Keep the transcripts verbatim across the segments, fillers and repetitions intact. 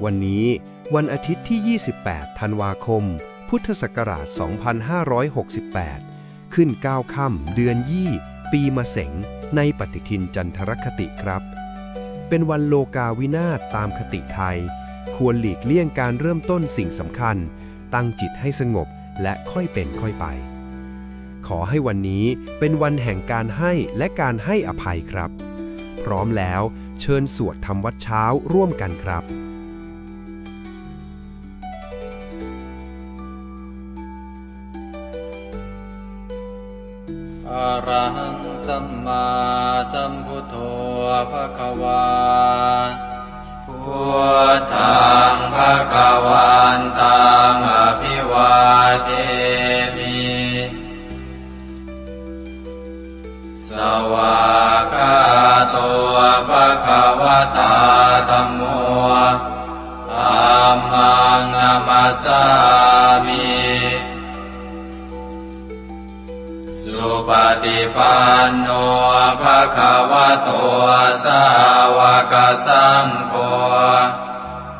วันนี้วันอาทิตย์ที่ ยี่สิบแปด ธันวาคม พุทธศักราช สองพันห้าร้อยหกสิบแปด ขึ้นเก้าค่ำเดือนยี่ ปีมะเสง ในปฏิทินจันทรคติครับ เป็นวันโลกาวินาศตามคติไทย ควรหลีกเลี่ยงการเริ่มต้นสิ่งสำคัญ ตั้งจิตให้สงบและค่อยเป็นค่อยไป ขอให้วันนี้เป็นวันแห่งการให้และการให้อภัยครับ พร้อมแล้วเชิญสวดทำวัตรเช้าร่วมกันครับ Arahaṃ sammāsambuddho bhagavā. Buddhaṃ bhagavantaṃ abhivādemi. Svākkhāto bhagavatā dhammo. Dhammaṃ namassāmi. Supaṭipanno bhagavato sāvakasaṅgho.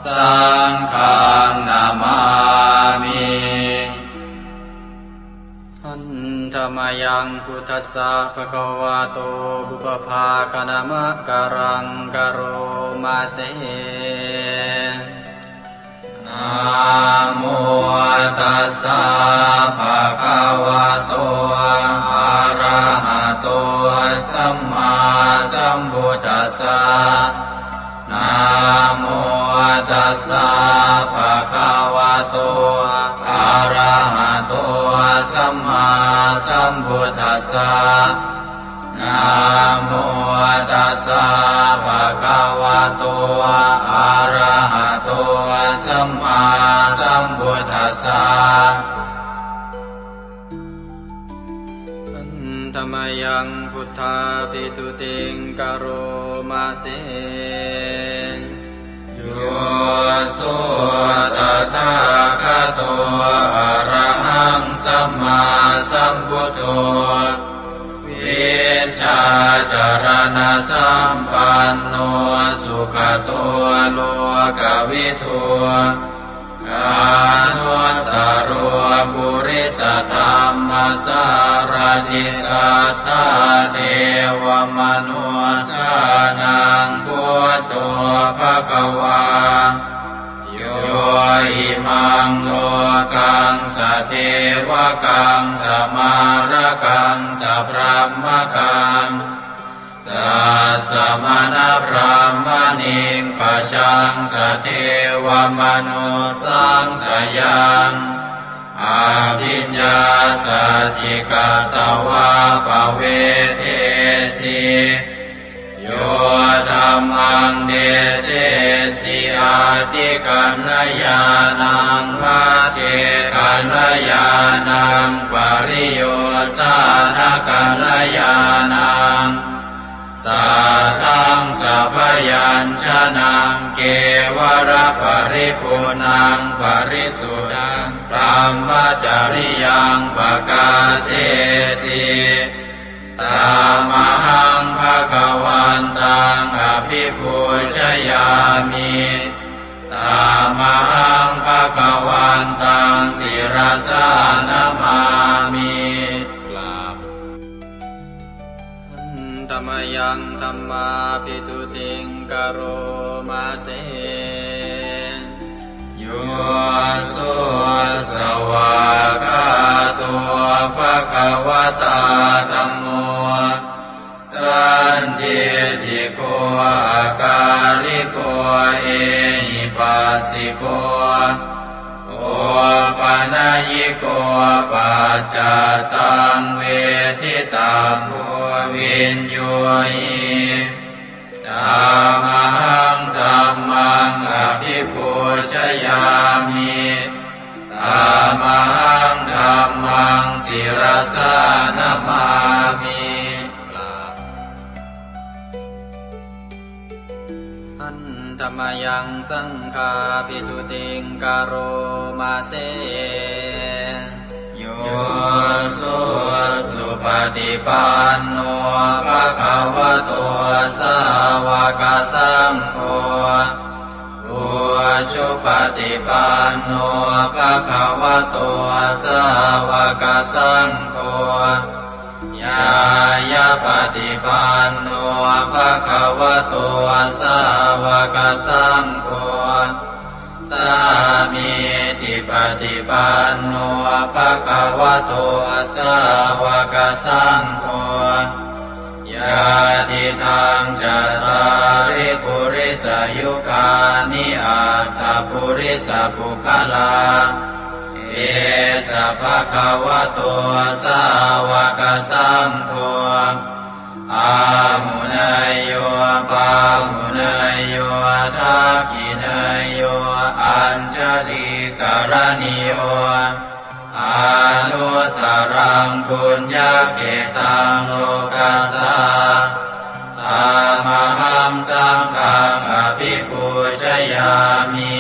Saṅghaṃ namāmi. Handa mayaṃ buddhassa bhagavato pubbabhāganamakāraṃ karoma se. Namo tassa bhagavato arahato sammāsambuddhassa. Namo tassa bhagavato arahato sammāsambuddhassa. Namo tassa bhagavato arahato sammāsambuddhassa. Handa mayaṃ buddhābhistutiṃ karoma se. Yo so tathāgato arahaṃ sammāsambuddho, vijjācaraṇasampanno sugato lokavidū, anuttaro purisadammasārathi satthā devamanussānaṃ buddho bhagavā. Yo imaṃ lokaṃ sadevakaṃ samārakaṃ sabrahmakaṃ sassamaṇabrāhmaṇiṃ pajaṃ sadevamanussāṃ sayaṃ abhiññāsacchikatvā pavedesi. Yo dhammaṃ desesi atthikaññāṇaṃ, pacchekakaññāṇaṃ, pariyosānakaññāṇaṃ, sātthaṃ sabyañjanaṃ, kevalaparipuṇṇaṃ parisuddhaṃ brahmacariyaṃ pakāsesi. Tamahaṃ bhagavantaṃ abhipūjayāmi. Tamahaṃ bhagavantaṃ sirasā namāmi. กราบ Handa mayaṃ dhammābhistutiṃ karoma se. Yo so svākkhāto bhagavatā dhammo, sandiṭṭhiko akāliko ehipassiko opanayiko paccattaṃ veditabbo viññūhi. Tamahaṃ dhammaṃ abhipūjayāmi. Tamahaṃ dhammaṃ sirasā namāmi. กราบ Handa mayaṃ saṅghābhistutiṃ karoma se. Yo so supaṭipanno bhagavato sāva sāvakasaṅgho, ujupaṭipanno bhagavato sāvakasaṅgho, ñāyapaṭipanno bhagavato sāvakasaṅgho, sāmīcipaṭipanno bhagavato sāvakasaṅgho, yadidaṃ cattāri purisayugāni aṭṭha purisapuggalā, esa bhagavato sāvakasaṅgho, āhuneyyo pāhuneyyo dakkhiṇeyyo añjalikaraṇīyo, anuttaraṃ puññakkhettaṃ lokassā. Tamahaṃ saṅghaṃ abhipūjayāmi.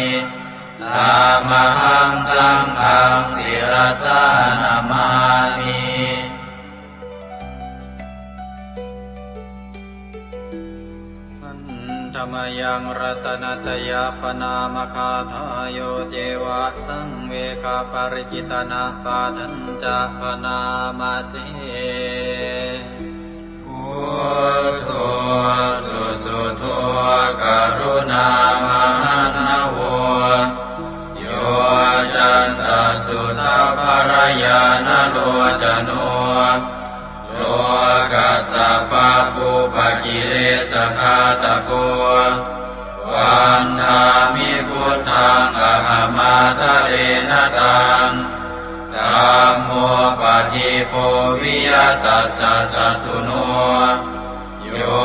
Tamahaṃ saṅghaṃ sirasā namāmi. Handa mayaṃ ratanattayappaṇāmagāthā, yo ceva saṃvegaparikittanapāṭhañca bhaṇāma se. Buddho susuddho karuṇāmahaṇṇavo, yoccantasuddhabbarañāṇalocano, lokassa pabbupakilesagāthako, vandāmi buddhaṃ ahamādarena taṃ. Dhammo padīpo viya tassa satthuno, yo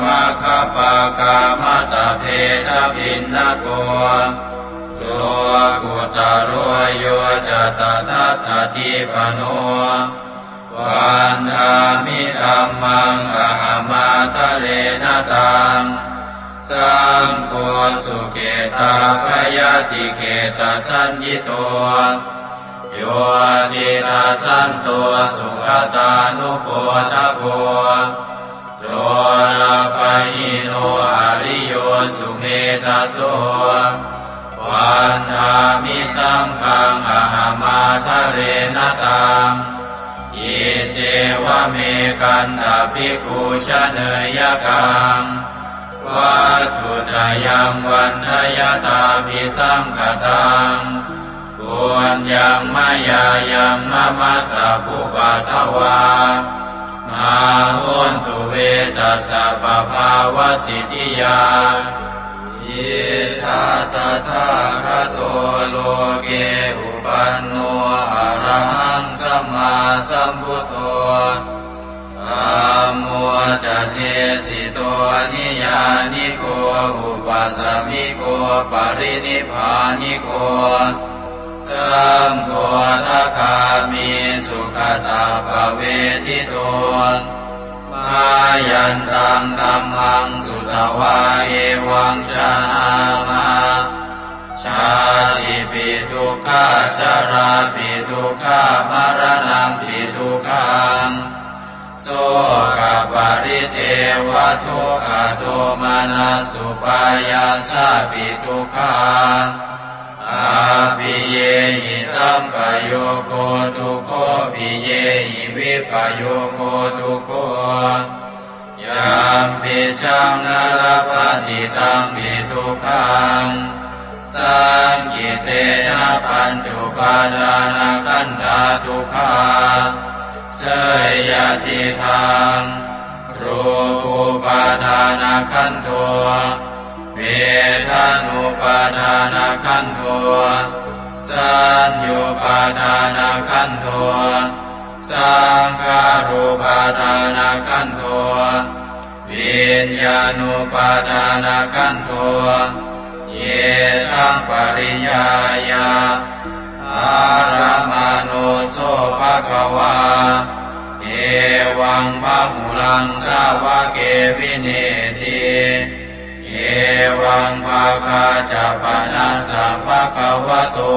maggapākamattabhedabhinnako, lokuttaro yo ca tadattadīpano, vandāmi dhammaṃ ahamādarena taṃ. Saṅgho sukhitavayadikhettasaññito, yo tidasanto sugatānubodhako, lolapahīno ariyo sumedhaso, vandāmi saṅghaṃ ahamādarena taṃ. Iccevamekantabhikkhū janeyakaṃ, vatthuttayaṃ vandayattabhisaṅkhataṃ, puññaṃ mayā yaṃ mama sabbupaddavā, mā hontu ve tassa pabhāvasiddhiyā. Idha tathāgato loke upanno arahaṃ sammāsambuddho, dhammo ca desito niyyāniko upasamiko parinibbāniko, saṅgho sakāmi sugatappavedito. Mayantaṃ dhammaṃ sutvā evaṃ janāma, jātipi dukkhā jarāpi dukkhā maraṇampi dukkhaṃ, sokaparidevadukkhadomanassupāyāsāpi dukkhā, appiyehi sampayogo dukkho piyehi vippayogo dukkho, yampicchaṃ na labhati tampi dukkhaṃ, saṅkhittena pañcupādānakkhandhā dukkhā. Seyyathidaṃ, rūpūpādānakkhandho, vedanūpādānakkhandho, saññupādānakkhandho, saṅkhārūpādānakkhandho, viññāṇūpādānakkhandho, yesaṃ pariññāya ārammaṇo so bhagavā, evaṃ bahulaṃ sāvake vineeti. Evaṃ bhāgā ca panassa bhagavato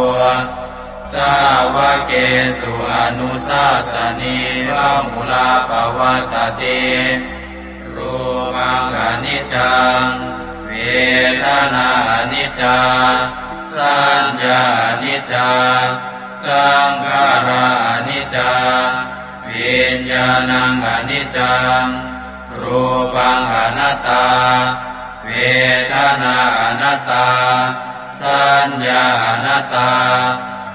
sāvakesu anussāsanī bahulā pavattati. Rūpaṃ khaṇi niccaṃ, vedanā aniccā, saññā aniccā, saṅkhārā aniccā, viññāṇaṃ aniccaṃ, rūpaṃ anattā, vedanā anattā, saññā anattā,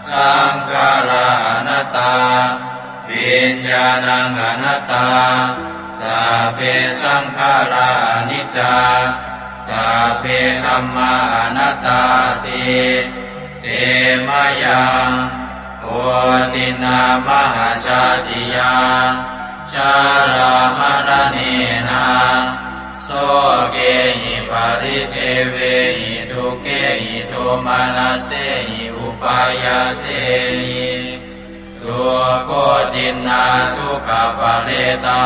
saṅkhārā anattā, viññāṇaṃ anattā, sabbe saṅkhārā aniccā, sabbe dhammā anattāti. Te mayaṃ otiṇṇā mahāsātiyā, jarāmaraṇena, sokehi paridevehi dukkhehi domanassehi upāyāsehi, dukkhotiṇṇā dukkhaparetā,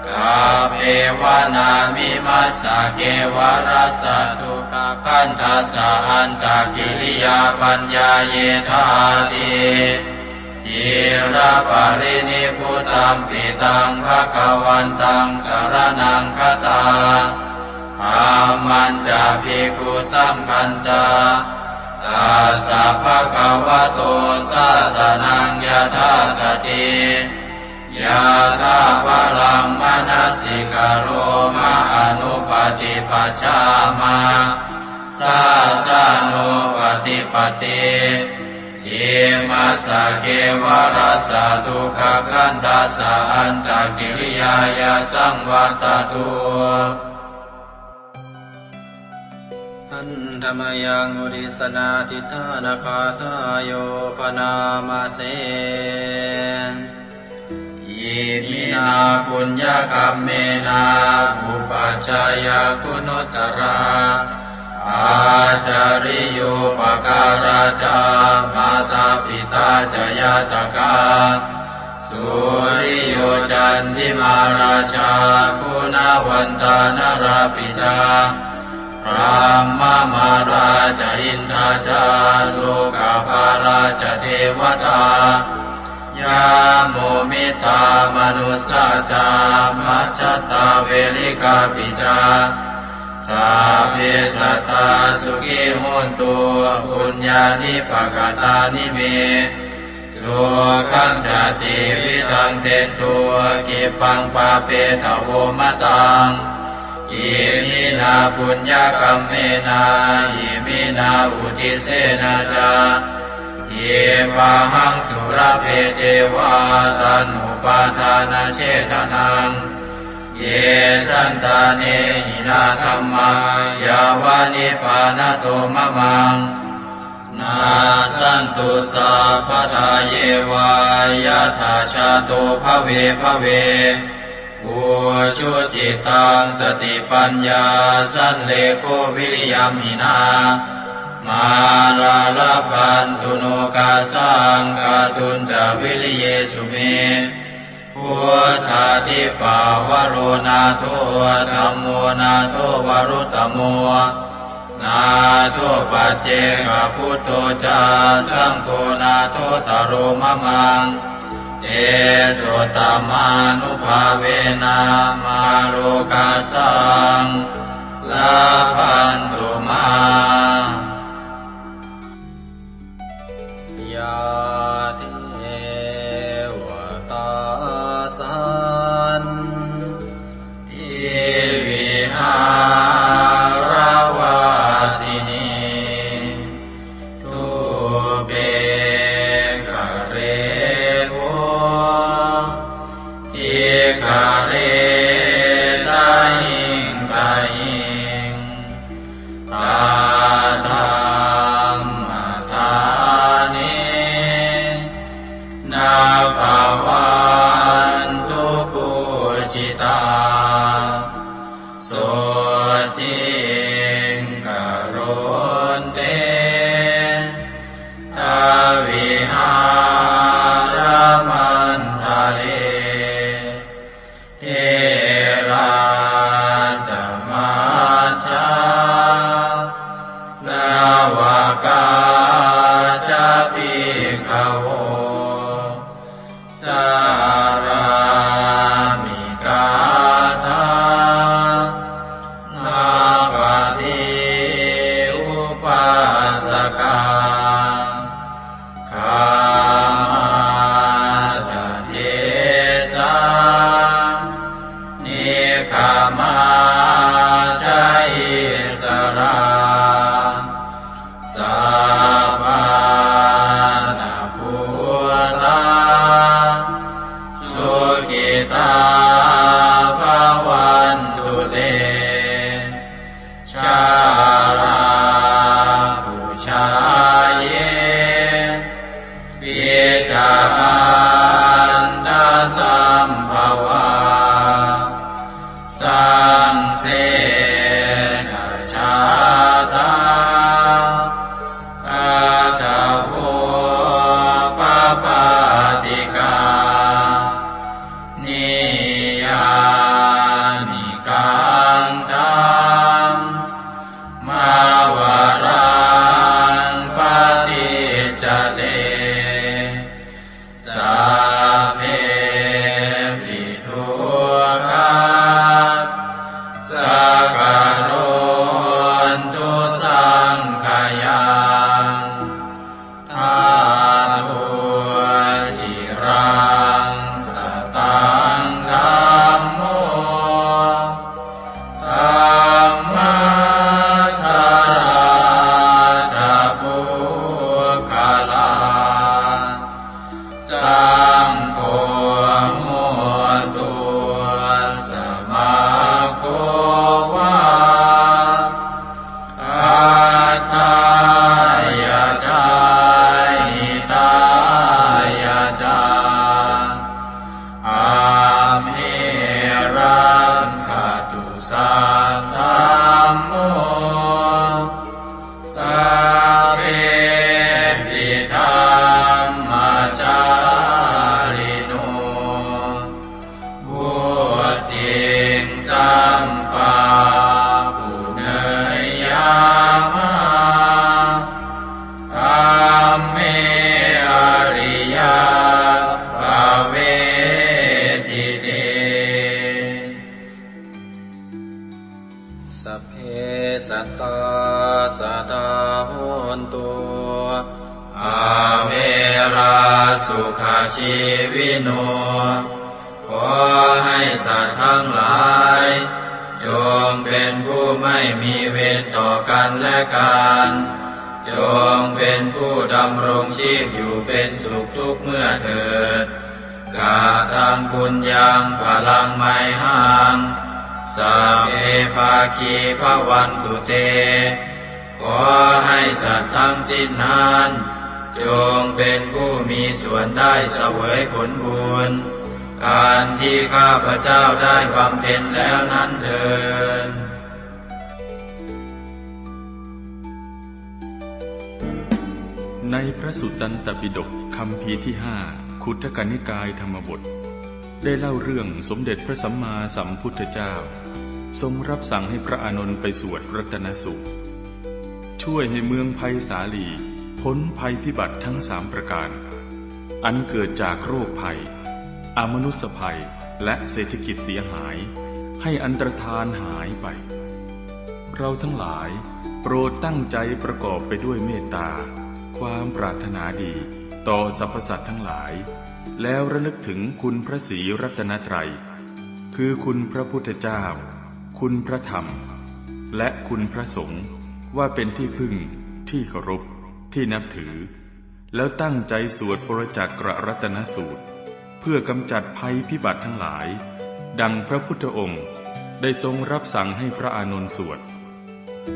kappevāna vimassa kevalassa dukkhakandhassa antakiriyā paññāyedhāti. Ciraparinibbutampi taṃ bhagavantaṃ saraṇaṃ gatā, dhammañca bhikkhusaṅghañca, tassa bhagavato sāsanaṃ yathāsati, yathābalaṃ manasikaroma anuppaṭipajjāma, sāsanūpaṭipatti. Imassa kevalassa dukkhakandhassa antakiriyāya saṃvattatu. Handa mayaṃ uddissanādhiṭṭhānagāthāyo bhaṇāma se. Iminā puññakammena upajjhāyā guṇuttarā, ācariyūpakārā ca mātā pitā ca ñātakā, suriyo candimā rājā guṇavantā narāpi ca, brahmamārā ca indā ca lokapālā ca devatā, yamo mittā manussā ca majjhattā verikāpi ca, sabbe sattā sukhī hontu puññāni pakatāni me, sukhañca tividhaṃ dentu khippaṃ pāpetha vomataṃ. Iminā puññakammena iminā uddissena ca khippāhaṃ sulabhe ceva taṇhupādānachedanaṃ. Ye santāne hinā dhammā yāva nibbānato mamaṃ, nassantu sabbadā yeva yattha jāto bhave bhave. Ujucittaṃ satipaññā sallekho viriyamhinā, mārā labhantu nokāsaṃ kātuñca viriyesu me. Buddhādhipavaro nātho, dhammo nātho varuttamo, nātho paccekabuddho ca, saṅgho nāthottaro mamaṃ. Tesottamānubhāvena mārokāsaṃ labhantu mā. Yā devatā santivihāravāsinī, thūpe ghare bodhighare tahiṃ tahiṃ, Samā ca issarā sappāṇabhūtā sukhitā bhavantu te. Jalābujā yepi ca aṇḍasambhavā saṃsedajātā athavopapātikā niyyānikaṃ dhammavaraṃ paṭicca te sabbepi dukkhā sakarontu saṅkhayaṃ. Ṭhātu ciraṃ sataṃ dhammo dhammaddharā ca puggalā. Saṅgho hotu samaggo va atthāya ca hitāya ca. Amhe rakkhatu saddhammo sabbepi dhammacārino. Vuḍḍhiṃ sampāpuṇeyyāma dhamme ariyappavedite. Sabbe sattā sadā hontu averā sukhajīvino. ขอให้สัตว์ทั้งหลาย จงเป็นผู้ไม่มีเวรต่อกันและกัน จงเป็นผู้ดำรงชีพอยู่เป็นสุขทุกเมื่อเถิด Kataṃ puññaṃ phalaṃ mayhaṃ sabbe bhāgī bhavantu te. ขอให้สัตว์ทั้งสิ้นนั้น จงเป็นผู้มีส่วนได้เสวยผลบุญ อันที่ข้าพเจ้าได้บำเพ็ญแล้วนั้นเทอญ ในพระสุตตันตปิฎกคัมภีร์ที่ห้า คุตทกนิกายธรรมบท ได้เล่าเรื่องสมเด็จพระสัมมาสัมพุทธเจ้า ทรงรับสั่งให้พระอานนท์ไปสวดรัตนสูตร ช่วยให้เมืองไพศาลีพ้นภัยพิบัติทั้งสามประการ อันเกิดจากโรคภัย อมนุสสภัย และเศรษฐกิจเสียหาย ให้อันตรธานหายไป เราทั้งหลายโปรดตั้งใจประกอบไปด้วยเมตตา ความปรารถนาดีต่อสรรพสัตว์ทั้งหลาย แล้วระลึกถึงคุณพระศรีรัตนตรัย คือคุณพระพุทธเจ้า คุณพระธรรม และคุณพระสงฆ์ ว่าเป็นที่พึ่ง ที่เคารพ ที่นับถือ แล้วตั้งใจสวดปรจักกรัตนสูตร เพื่อกำจัดภัยพิบัติทั้งหลาย ดังพระพุทธองค์ได้ทรงรับสั่งให้พระอานนท์สวด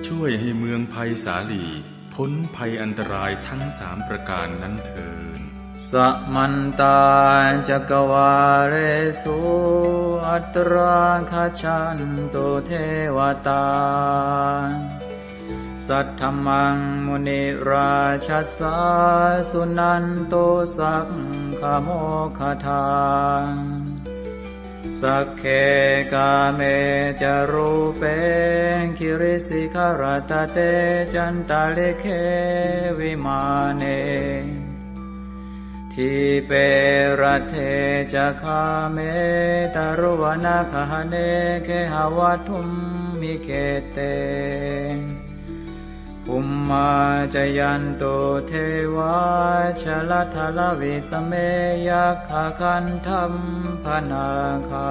ช่วยให้เมืองไพศาลีพ้นภัยอันตรายทั้งสามประการนั้นเทอญ Samantā cakkavāḷesu atrāgacchantu devatā. Saddhammaṃ munirājassa suṇantu saggamokkhadaṃ. Sagge kāme ca rūpe girisikharataṭe cantalikkhe vimāne. Dīpe raṭṭhe ca gāme taruvanagahane gehavatthumhi khette. Bhummā cāyantu devā jalathalavisame yakkhagandhabbanāgā.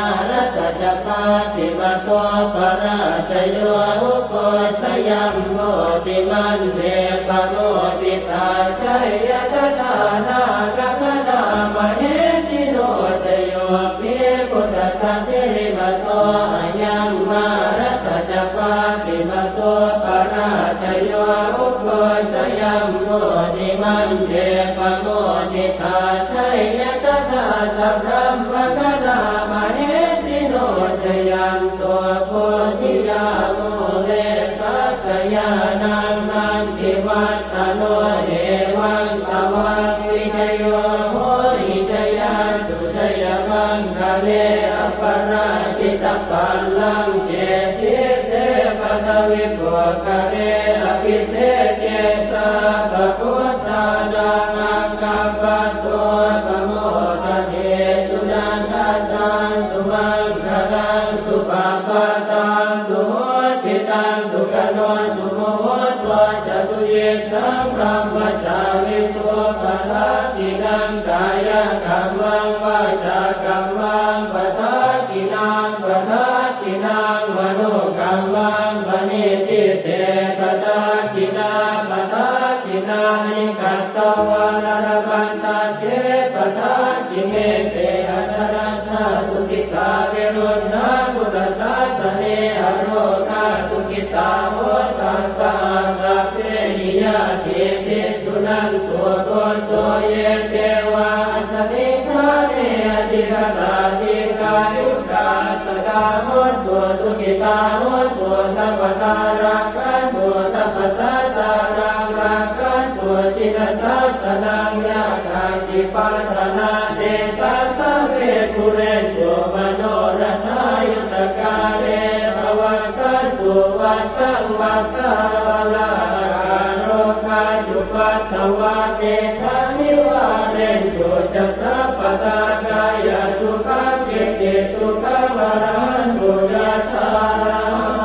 Mārassa ca pāpimato parājayo, ugghosayuṃ bodhimaṇḍe pamoditā, jaya tadā nāgagaṇā mahesino. Jayo hi buddhassa sirīmato ayaṃ, mārassa ca pāpimato parājayo, ugghosayuṃ bodhimaṇḍe pamoditā, jaya tadā sabrahmagaṇā mahesino. Jayanto bodhiyā mūle sakyānaṃ nandivaḍḍhano, evaṃ tvaṃ vijayo hohi jayassu jayamaṅgale, aparājitapallaṅke sīse paṭhavipokkhare, abhiseke sabbabuddhānaṃ aggappatto pamodati. Sunakkhattaṃ sumaṅgalaṃ supabhātaṃ suhuṭṭhitaṃ, sukhaṇo sumuhutto ca suyiṭṭhaṃ brahmacārisu, padakkhiṇaṃ kāyakammaṃ vācākammaṃ padakkhiṇaṃ, padakkhiṇaṃ manokammaṃ paṇidhī te padakkhiṇā, padakkhiṇāni katvāna labhantatthe padakkhiṇe. Te atthaladdhā sukhitā viruḷhā buddhasāsane, arogā sukhitā hotha saha sabbehi ñātibhi. Suṇantu bhonto ye devā asmiṃ ṭhāne adhigatā, dīghāyukā sadā hontu, sukhitā hontu sabbadā, rakkhantu sabbasattānaṃ, rakkhantu jinasāsanaṃ. Yā kāci patthanā tesaṃ sabbe pūrentu manorathā, yuttakāle pavassantu vassaṃ vassā, ālāhakā rogā cupaddavā tesaṃ nivārentu ca sabbadā, kāyasukhaṃ cittisukhaṃ arahantu yathārahaṃ.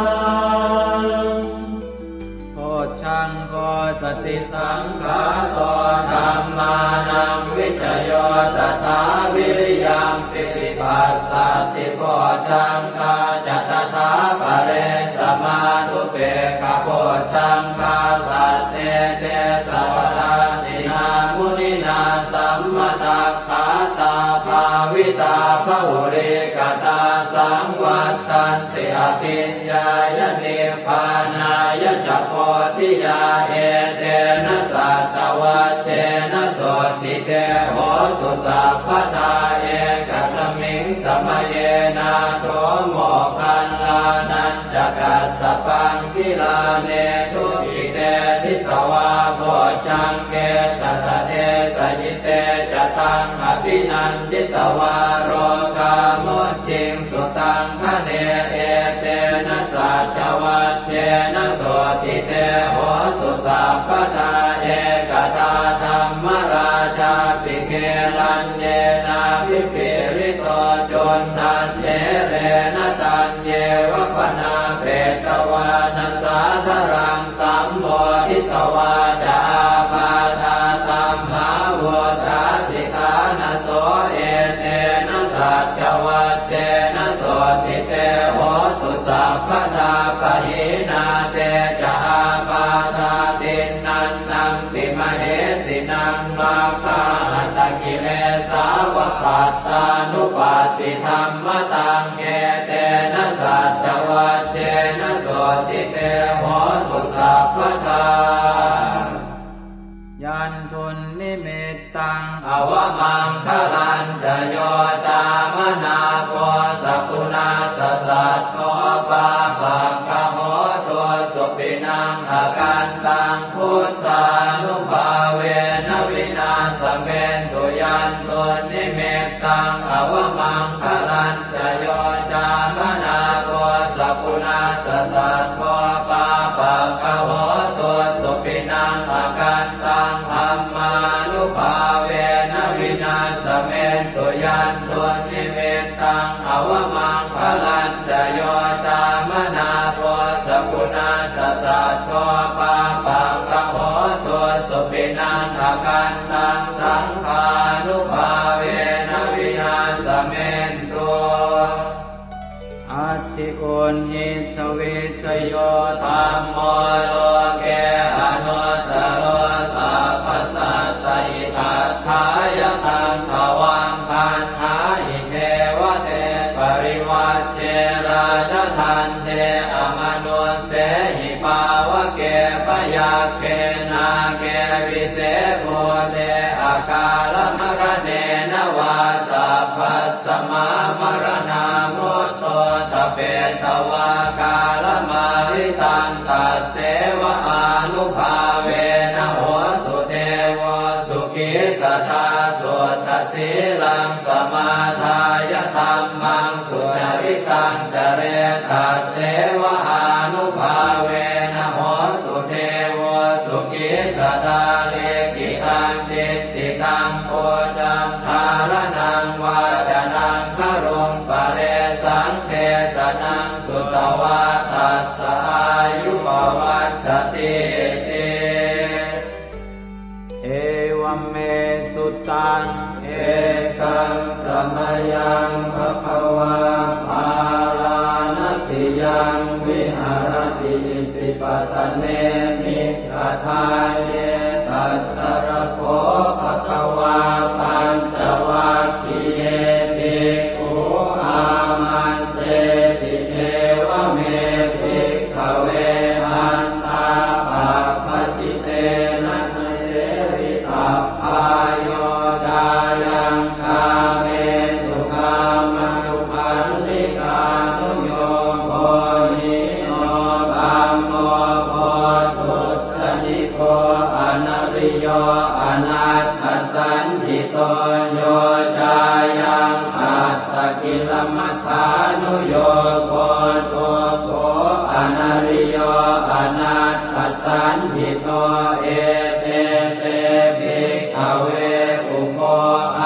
Bojjhaṅgo satisaṅkhāto dhammānaṃ vicayo tathā, viriyampīti passaddhi bojjhaṅgā ca tathāpare, samādhupekkhabojjhaṅgā sattete sabbadassinā, muninā sammadakkhātā bhāvitā bahulīkatā, saṃvattanti abhiññāya nibbānāya ca bodhiyā. Etena saccavajjena sotthi te hotu sabbadā, ekasmiṃ samaye nātho moggallānañca kassapaṃ, gilāne dukkhite disvā bojjhaṅge satta desayi. Te ca taṃ abhinanditvā rogā mucciṃsu taṅkhaṇe. Etena saccavajjena sotthi te hotu sabbadā, ekadā dhammarājāpi gelaññenābhipīḷito, cundattherena taññeva bhaṇāpetvāna sādaraṃ, sammoditvā ca ābādhā tamhā vuṭṭhāsi ṭhānaso. Etena saccavajjena sotthi te hotu sabbadā, pahīnā te ca ābādhā tiṇṇannampi mahesinaṃ, maggāhatakilesāva pattānuppattidhammataṃ. Etena saccavajjena sotthi te hotu sabbadā. Yandunnimittaṃ avamaṅgalañca yo cāmanāpo sakuṇassa saddo, pāpaggaho dussupinaṃ akantaṃ, buddhānubhāvena vināsamentu. Yandunnimittaṃ avamaṅgalañca yo cāmanāpo sakuṇassa saddo, pāpaggaho dussupinaṃ akantaṃ, dhammānubhāvena vināsamentu. Yandunnimittaṃ avamaṅgalañca yo cāmanāpo sakuṇassa saddo, pāpaggaho Uṇhissavissayo dhammo loke anuttaro sabbasattahitatthāya taṃ tvaṃ gaṇhāhi devate parivajje rājadaṇḍe amanussehi pāvake byagghe nāge vise bhūte akālamaraṇena vā sabbasmā maraṇā mutto ṭhapetvā kālamāritaṃ tasseva ānubhāvena hotu devo sukhī sadā. Suddhasīlaṃ samādāya dhammaṃ sucaritaṃ care tasseva ānubhāvena hotu devo sukhī sadā. Likkhitaṃ cintitaṃ pūjaṃ dhāraṇaṃ vācanaṃ garuṃ paresaṃ desanaṃ sutvā tassa āyu pavaḍḍhatīti. Evaṃ me sutaṃ. Ekaṃ samayaṃ bhagavā bārāṇasiyaṃ viharati isipatane migadāye. Tatra kho bhagavā pañcavaggiye bhikkhū āmantesi: Evaṃ me bhikkhave antā pabbajitena na sevitabbā, yo cāyaṃ kāmesu kāmasukhallikānuyogo hīno gammo pothujjaniko anariyo anatthasañhito, yo cāyaṃ attakilamathānuyogo dukkho anariyo anatthasañhito. Ete te bhikkhave ubho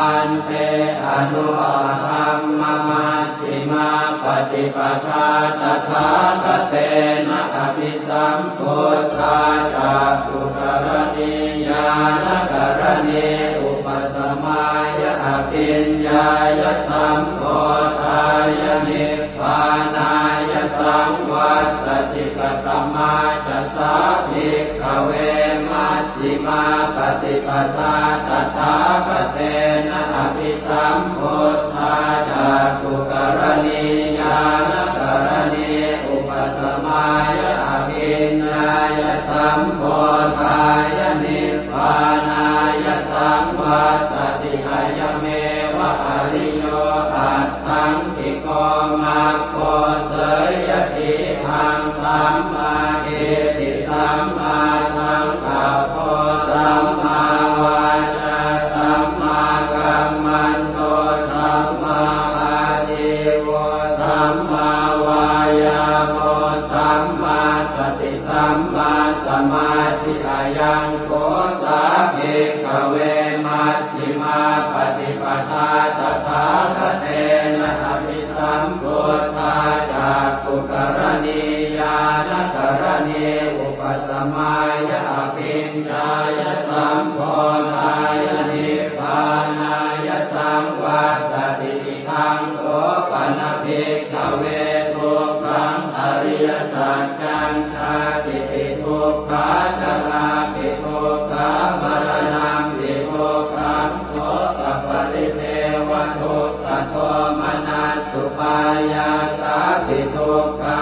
ante anupagamma majjhimā paṭipadā tathāgatena abhisambuddhā cakkhukaraṇī ñāṇakaraṇī upasamāya abhiññāya sambodhāya nibbānāya saṃvattati. Katamā ca sā bhikkhave maj jjhimā paṭipadā tathāgatena abhisambuddhā cakkhukaraṇī ñāṇakaraṇī upasamāya abhiññāya sambodhāya nibbānāya saṃvattati. Ayameva ariyo aṭṭhaṅgiko maggo, seyyathīdaṃ: sammādiṭṭhi sammāsaṅkappo sammāvācā sammākammanto sammāājīvo sammāvāyāmo sammāsati sammāsamādhi. Ayaṃ kho sā bhikkhave maj jjhimā paṭipadā tathāgatena abhisambuddhā cakkhukaraṇī ñāṇakaraṇī upasamāya abhiññāya sambodhāya nibbānāya saṃvattati. Idaṃ kho pana bhikkhave dukkhaṃ ariyasaccaṃ: jātidhi dukkhā jarāpi dukkhā maraṇampi dukkhaṃ sokaparidevadukkhadomanassupāyāsāpi dukkhā,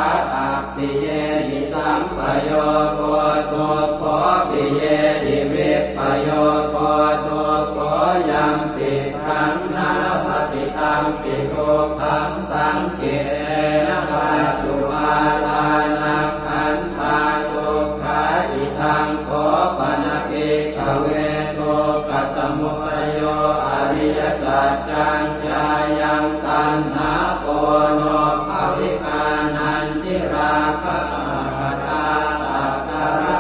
appiyehi sampayogo dukkho piyehi vippayogo dukkho, yampicchaṃ na labhati tampi dukkhaṃ saṅkhittena pañcupādānakkhandhā dukkhā. Idaṃ kho pana bhikkhave dukkhasamudayo ariyasaccaṃ: yāyaṃ taṇhā ponobbhavikā nandirāgasahagatā tatra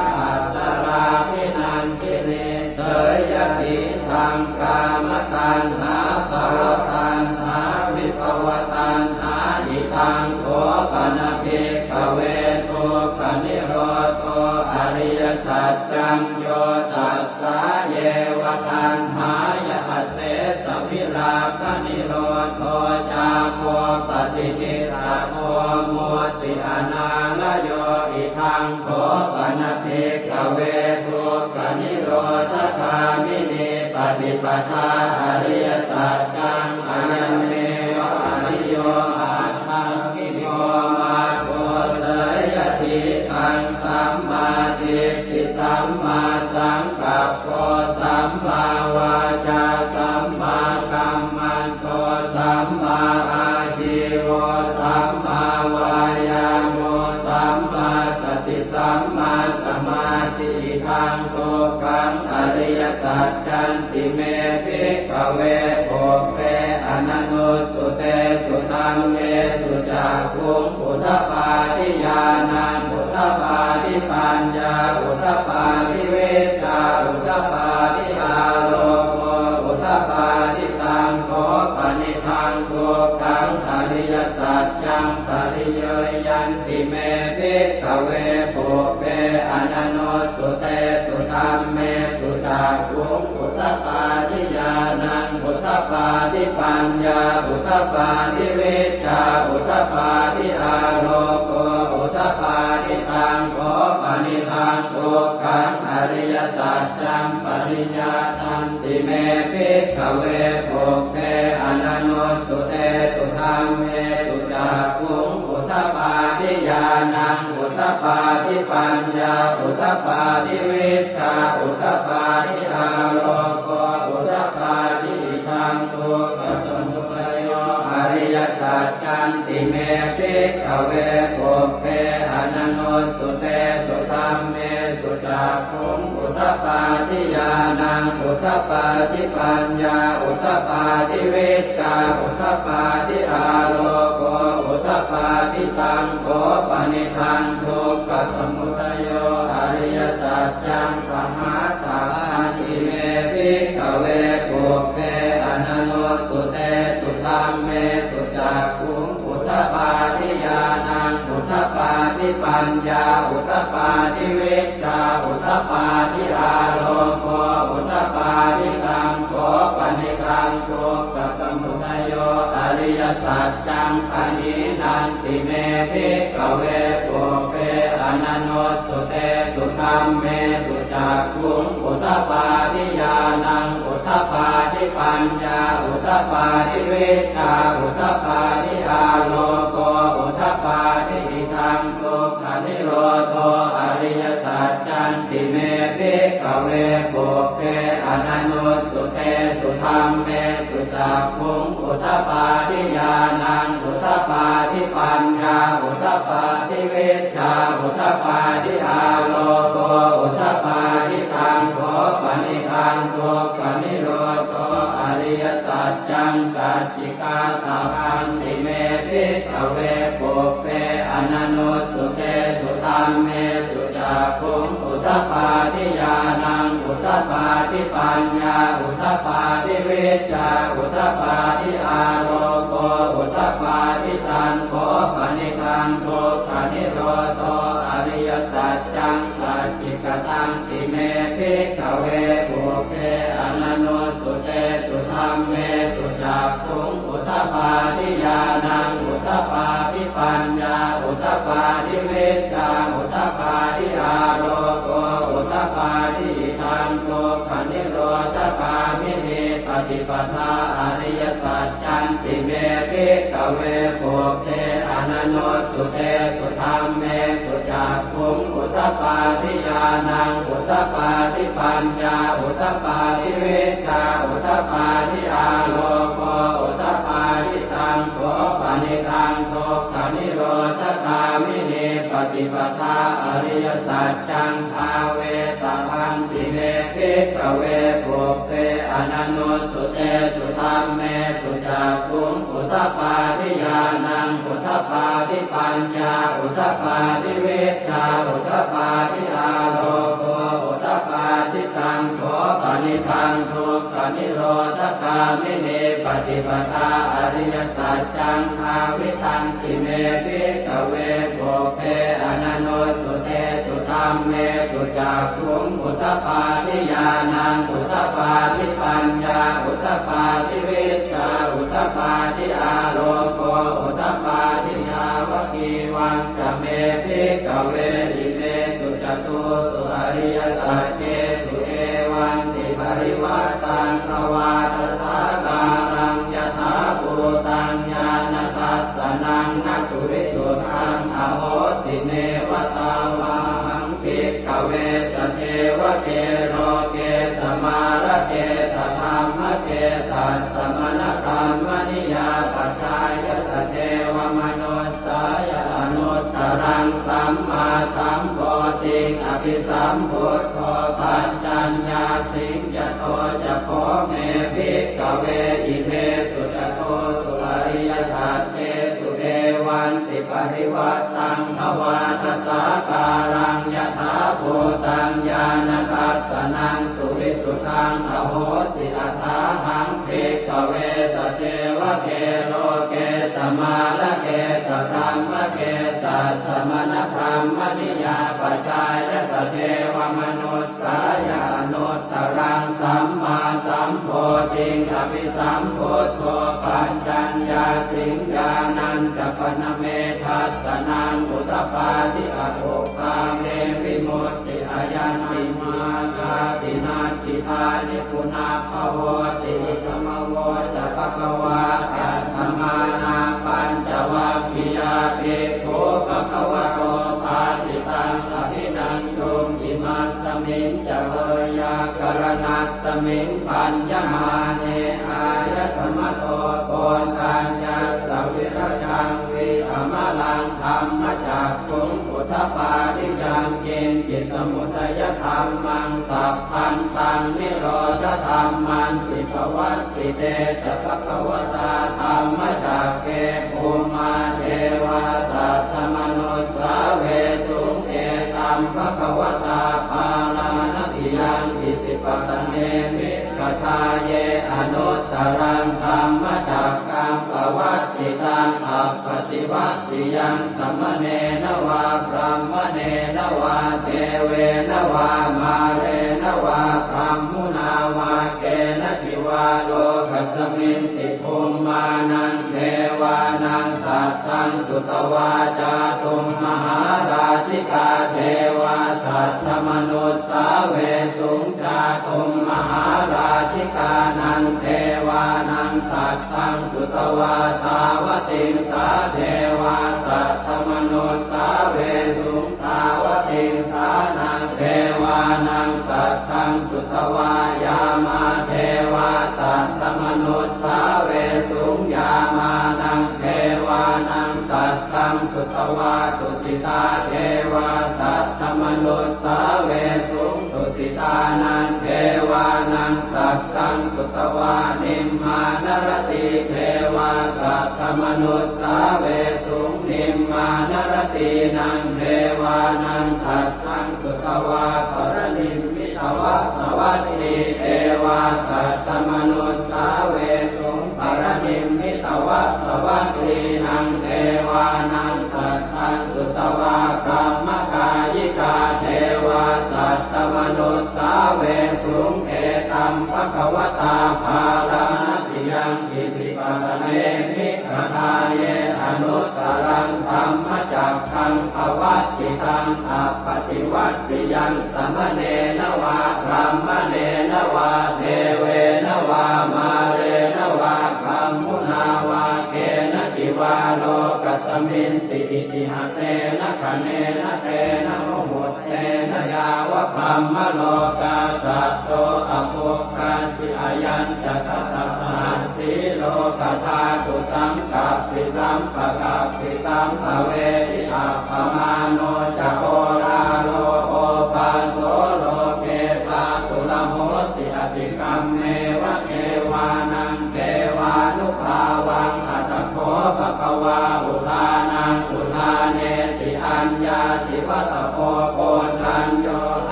tatrābhinandinī, seyyathīdaṃ: kāmataṇhā bhavataṇhā vibhavataṇhā. Idaṃ kho pana bhikkhave dukkhanirodho ariyasaccaṃ: yo tassāyeva taṇhāya asesavirāganirodho cāgo paṭi Nissaggo mutti anālayo. Idaṃ kho pana bhikkhave dukkhanirodhagāminī paṭipadā ariyasaccaṃ. Ayameva ariyo aṭṭhaṅgiko maggo. Seyyathīdaṃ: sammādiṭṭhi sammāsaṅkappo sammāvācā sammākammanto sammāājīvo sammāvāyāmo sammāsati sammāsamādhi. Idaṃ dukkhaṃ ariyasaccanti me bhikkhave pubbe ananussutesu dhammesu cakkhuṃ udapādi ñāṇaṃ udapādi paññā udapādi vijjā udapādi āloko udapādi. Taṃ kho panidaṃ dukkhaṃ ariyasaccaṃ pariññeyyanti me bhikkhave pubbe ananussutesu dhammesu cakkhuṃ udapādi ñāṇaṃ udapādi paññā udapādi vijjā udapādi āloko udapādi. Taṃ kho panidaṃ dukkhaṃ ariyasaccaṃ pariññātanti me bhikkhave pubbe ananussutesu dhammesu cakkhuṃ udapādi ñāṇaṃ udapādi paññā udapādi vijjā udapādi āloko udapādi. Idaṃ dukkhasamudayo ariyasaccanti me bhikkhave pubbe ananussutesu dhammesu cakkhuṃ udapādi ñāṇaṃ udapādi paññā udapādi vijjā udapādi āloko udapādi. Taṃ kho panidaṃ dukkhasamudayo ariyasaccaṃ pahātabbanti me bhikkhave pubbe ananussutesu dhammesu cakkhuṃ udapādi ñāṇaṃ udapādi paññā udapādi vijjā udapādi āloko udapādi. Taṃ kho panidaṃ dukkhasamudayo ariyasaccaṃ pahīnanti me bhikkhave pubbe ananussutesu dhammesu cakkhuṃ udapādi ñāṇaṃ udapādi paññā udapādi vijjā udapādi āloko udapādi. Idaṃ dukkhanirodho ariyasaccanti me bhikkhave pubbe ananussutesu dhammesu cakkhuṃ udapādi ñāṇaṃ udapādi paññā udapādi vijjā udapādi āloko udapādi. Taṃ kho panidaṃ dukkhanirodho ariyasaccaṃ sacchikātabbanti me bhikkhave pubbe ananussutesu dhammesu cakkhuṃ udapādi ñāṇaṃ udapādi paññā udapādi vijjā udapādi āloko udapādi. Taṃ kho panidaṃ dukkhanirodho ariyasaccaṃ sacchikatanti me bhikkhave pubbe ananussutesu dhammesu cakkhuṃ udapādi ñāṇaṃ udapādi paññā udapādi vijjā udapādi āloko udapādi. Idaṃ dukkhanirodhagāminī paṭipadā ariyasaccanti me bhikkhave pubbe ananussutesu dhammesu cakkhuṃ udapādi ñāṇaṃ udapādi paññā udapādi vijjā udapādi āloko udapādi. Taṃ kho panidaṃ dukkhanirodhagāminī paṭipadā ariyasaccaṃ bhāvetabbanti me bhikkhave pubbe ananussutesu dhammesu cakkhuṃ udapādi ñāṇaṃ udapādi paññā udapādi vijjā udapādi āloko udapādi. Taṃ kho panidaṃ dukkhanirodhagāminī paṭipadā ariyasaccaṃ bhāvitanti me bhikkhave pubbe ananussutesu Dhammesu cakkhuṃ udapādi ñāṇaṃ udapādi paññā udapādi vijjā udapādi āloko udapādi. Yāvakīvañca me bhikkhave imesu catūsu ariyasaccesu evantiparivaṭṭaṃ dvādasākāraṃ yathābhūtaṃ ñāṇadassanaṃ na suvisuddhaṃ ahosi, neva tāvāhaṃ bhikkhave sadevake loke samārake sadhammake sassamaṇabrāhmaṇiyā pajāya sadevamanussāya anuttaraṃ sammāsambodhiṃ abhisambuddho paccaññāsiṃ. Yato ca kho me bhikkhave imesu catūsu ariyasaccesu evantiparivaṭṭaṃ dvādasākāraṃ yathābhūtaṃ ñāṇadassanaṃ suvisuddhaṃ ahosi, athāhaṃ bhikkhave sadevake loke samārake sadhammake sassamaṇabrāhmaṇiyā pajāya sadevamanussāya anuttaraṃ sammāsambodhiṃ abhisambuddho paccaññāsiṃ. Ñāṇañca pana me dassanaṃ udapādi, akuppā me vimutti, ayaṃ nibbānāti natthidāni punabbhavoti. Idamavoca bhagavā. Attamanā pañcavaggiyā bhikkhū bhagavato bhāsitaṃ abhinanduṃ. Imasmiñca veyyākaraṇasmiṃ bhaññamāne āyasmato Koṇḍaññassa virajaṃ vītamalaṃ dhammacakkhuṃ udapādi: yaṅkiñci samudayadhammaṃ sabbantaṃ nirodhadhammanti. Pavattite ca bhagavatā dhammacakke bhummā devā saddamanussāvesuṃ: etaṃ bhagavatā Bārāṇasiyaṃ Isipatane migadāye anuttaraṃ dhammacakkaṃ pavattitaṃ appaṭivattiyaṃ samaṇena vā brāhmaṇena vā devena vā mārena vā brahmunā vā kenaci vā lokasminti bhummānaṃ devānaṃ saddaṃ sutvā cātummahārājikā devā saddamanussāvesuṃ. Cātummahārājikānaṃ devānaṃ saddaṃ sutvā tāvatiṃsā devā saddamanussāvesuṃ. Tāvatiṃsānaṃ devānaṃ saddaṃ sutvā yāmā devā saddamanussāvesuṃ. Yāmānaṃ devānaṃ saddaṃ sutvā tusitā devā saddamanussāvesuṃ. Tusitānaṃ devānaṃ saddaṃ sutvā nimmānaratī devā saddamanussāvesuṃ. Nimmānaratīnaṃ devānaṃ saddaṃ sutvā paranimmitavasavattī devā saddamanussāvesuṃ. Paranimmitavasavattīnaṃ devānaṃ saddaṃ sutvā brahmakāyikā devā saddamanussāvesuṃ. Etaṃ bhagavatā Bārāṇasiyaṃ Isipatane migadāye anuttaraṃ dhammacakkaṃ pavattitaṃ appaṭivattiyaṃ samaṇena vā brāhmaṇena vā devena vā mārena vā brahmunā vā kenaci vā lokasminti itihasena khaṇena tena muhuttena yāva brahmalokā saddo abbhuggacchi. Ayañca dasasahassī lokadhātu saṅkappi sampakappi sampavedhi. Appamāṇo ca oḷāro obhāso loke pāturahosi atikkammeva devānaṃ devānubhāvaṃ. Atha kho bhagavā udānaṃ udānesi: Aññāsi vata bho koṇḍañño,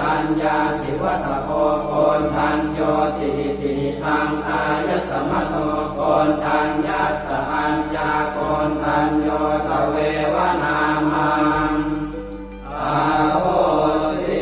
aññāsi vata bho koṇḍaññoti. Iti hidaṃ āyasmato koṇḍaññassa aññākoṇḍañño tveva nāmaṃ ahosi.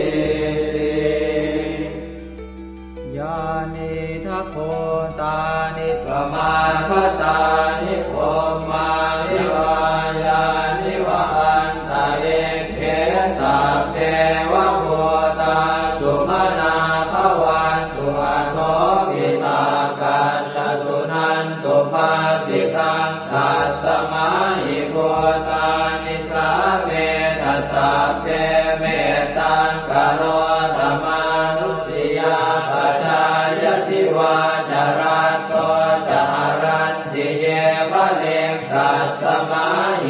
Nisāmetha sabbe mettaṃ karotha mānusiyā pajāya divā ca ratto ca haranti yeva likkhasmā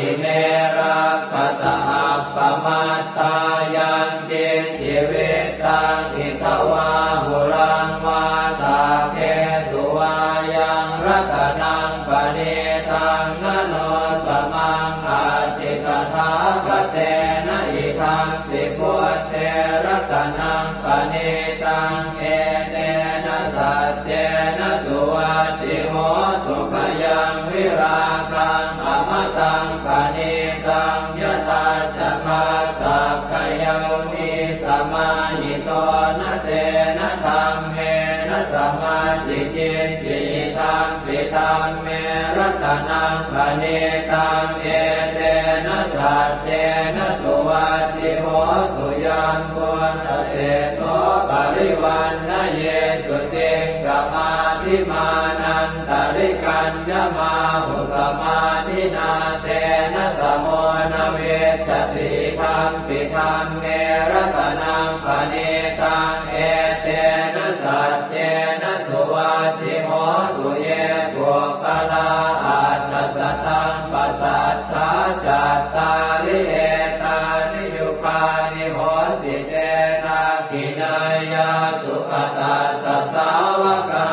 ime rakkhasa appamattā. Yaṅkiñci vittaṃ idha vā huraṃ vā saggesu vā yaṃ ratanaṃ paṇītaṃ na no samaṃ atthi tathāgatena idampi buddhe ratanaṃ paṇītaṃ etena saccena suvatthi hotu. Khayaṃ virāgaṃ amataṃ paṇītaṃ yadajjhagā sakyamunī samāhito na tena dhammena samatthi kiñci idampi dhamme ratanaṃ paṇītaṃ etena saccena suvatthi hotu. Yambuddhaseṭṭho parivaṇṇayī suciṃ samādhimānantarikaññamāhu samādhinā tena samo na vijjati idampi dhamme ratanaṃ paṇītaṃ etena saccena suvatthi hotu. Ye puggalā aṭṭha sataṃ pasaṭṭhā cattāri etāni yugāni honti te dakkhiṇeyyā sugatassa sāvakā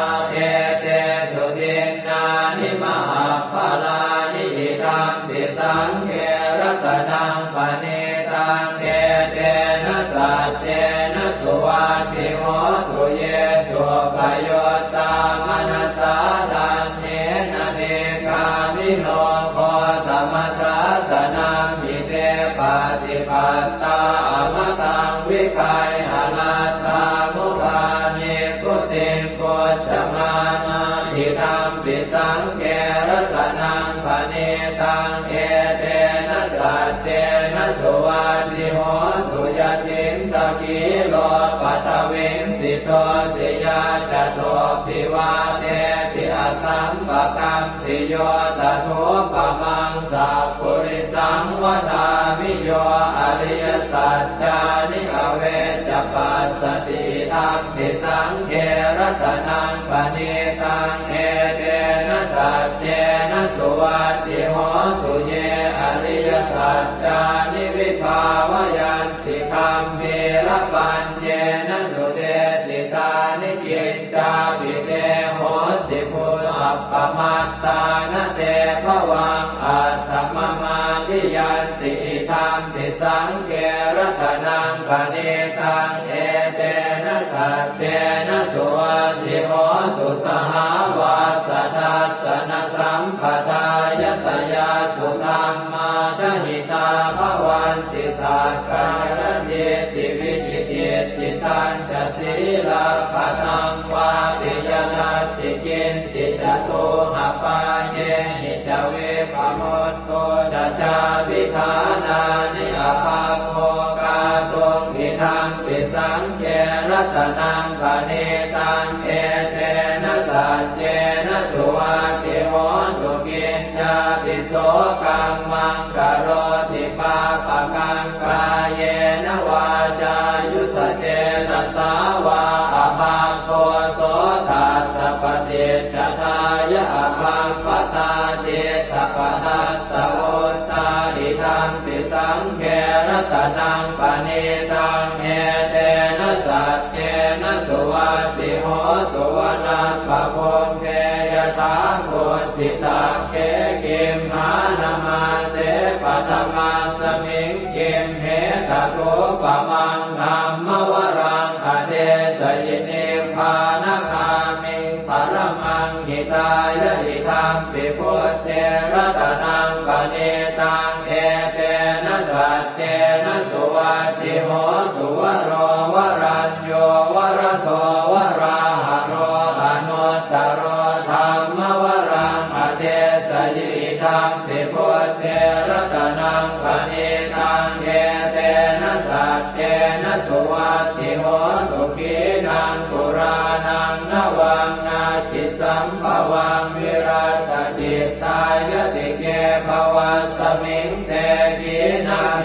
etesu dinnāni mahapphalāni idampi saṅghe ratanaṃ paṇītaṃ etena saccena suvatthi hotu. Ye suppayuttā manasā daḷhena nikkāmino gotamasāsanamhi te pattipattā amataṃ vigayha laddhā mudhā nibbutiṃ bhuñjamānā idampi saṅghe ratanaṃ paṇītaṃ etena saccena suvatthi hotu. Yacchittakhīlo paṭhaviṃ sito siyā catubbhi vātebhi asampakampiyo tathūpamaṃ sappurisaṃ vadāmi yo ariyasaccāni avecca passati idampi saṅghe ratanaṃ paṇītaṃ etena saccena suvatthi hotu. Ye ariyasaccāni vibhāvayanti gambhīrapaññena sudesitāni kiccāpi te honti bhusappamattā na te bhavaṃ aṭṭhamamādiyanti idampi saṅghe ratanaṃ paṇītaṃ etena saccena suvatthi hotu. Sahāvassa dassanasampadāya tayassu dhammā jahitā bhavanti sakkāyadiṭṭhi vicikicchitañca sīlabbataṃ vāpi yadatthi kiñci catūhapāyehi ca vippamutto ca cābhiṭhānāni abhabbo kātuṃ idampi saṅghe ratanaṃ paṇītaṃ etena saccena suvatthi hotu. Kiñcāpi so kammaṃ karoti pāpakaṃ kāyena vācāyuda cetasā vā abhabbo so tassa paṭicchadāya abhabbatā cittapadassavutthā idampi saṅghe ratanaṃ paṇītaṃ etena saccena suvatthi hotu. Vanappagumbe yathā kussitagge gimhānamāse paṭhamasmiṃ gimhe tathūpamaṃ dhammavaraṃ adesayi nibbānagāmiṃ paramaṃ hitāya idampi buddhe ratanaṃ paṇītaṃ etena saccena suvatthi hotu. Varo varañño varado varāharo anuttaro dhammavaraṃ adesayi idampi buddhe ratanaṃ paṇītaṃ etena saccena suvatthi hotu. Khīṇaṃ purāṇaṃ navaṃ natthi sambhavaṃ virattacittāyatike bhavasmiṃ te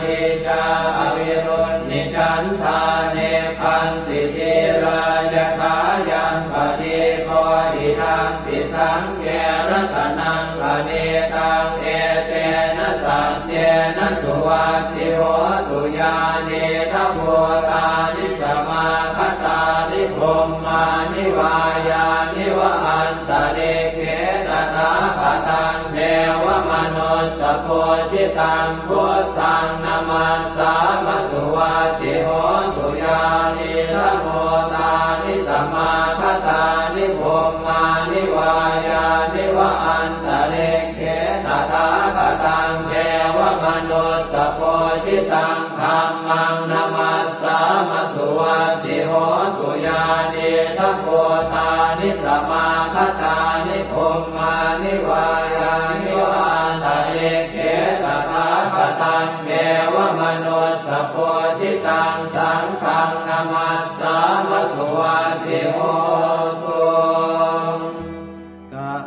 Nicā avirūḷhichandā nibbanti dhīrā yathāyaṃ padīpo idampi saṅghe ratanaṃ paṇītaṃ etena saccena suvatthi hotu. Yānīdha bhūtāni samāgatāni bhummāni vā yāni va antalikkhe tathāgataṃ devamanussapūjitaṃ buddhaṃ namassāma suvatthi hotu. Yānīdha bhūtāni samāgatāni bhummāni vā yāni va antalikkhe tathāgataṃ devamanussapūjitaṃ dhammaṃ namassāma suvatthi hotu. Yānīdha bhūtāni samāgatāni bhummāni vā yāni va antalikkhe tathāgataṃ devamanussapūjitaṃ saṅghaṃ namassāma suvatthi hotu.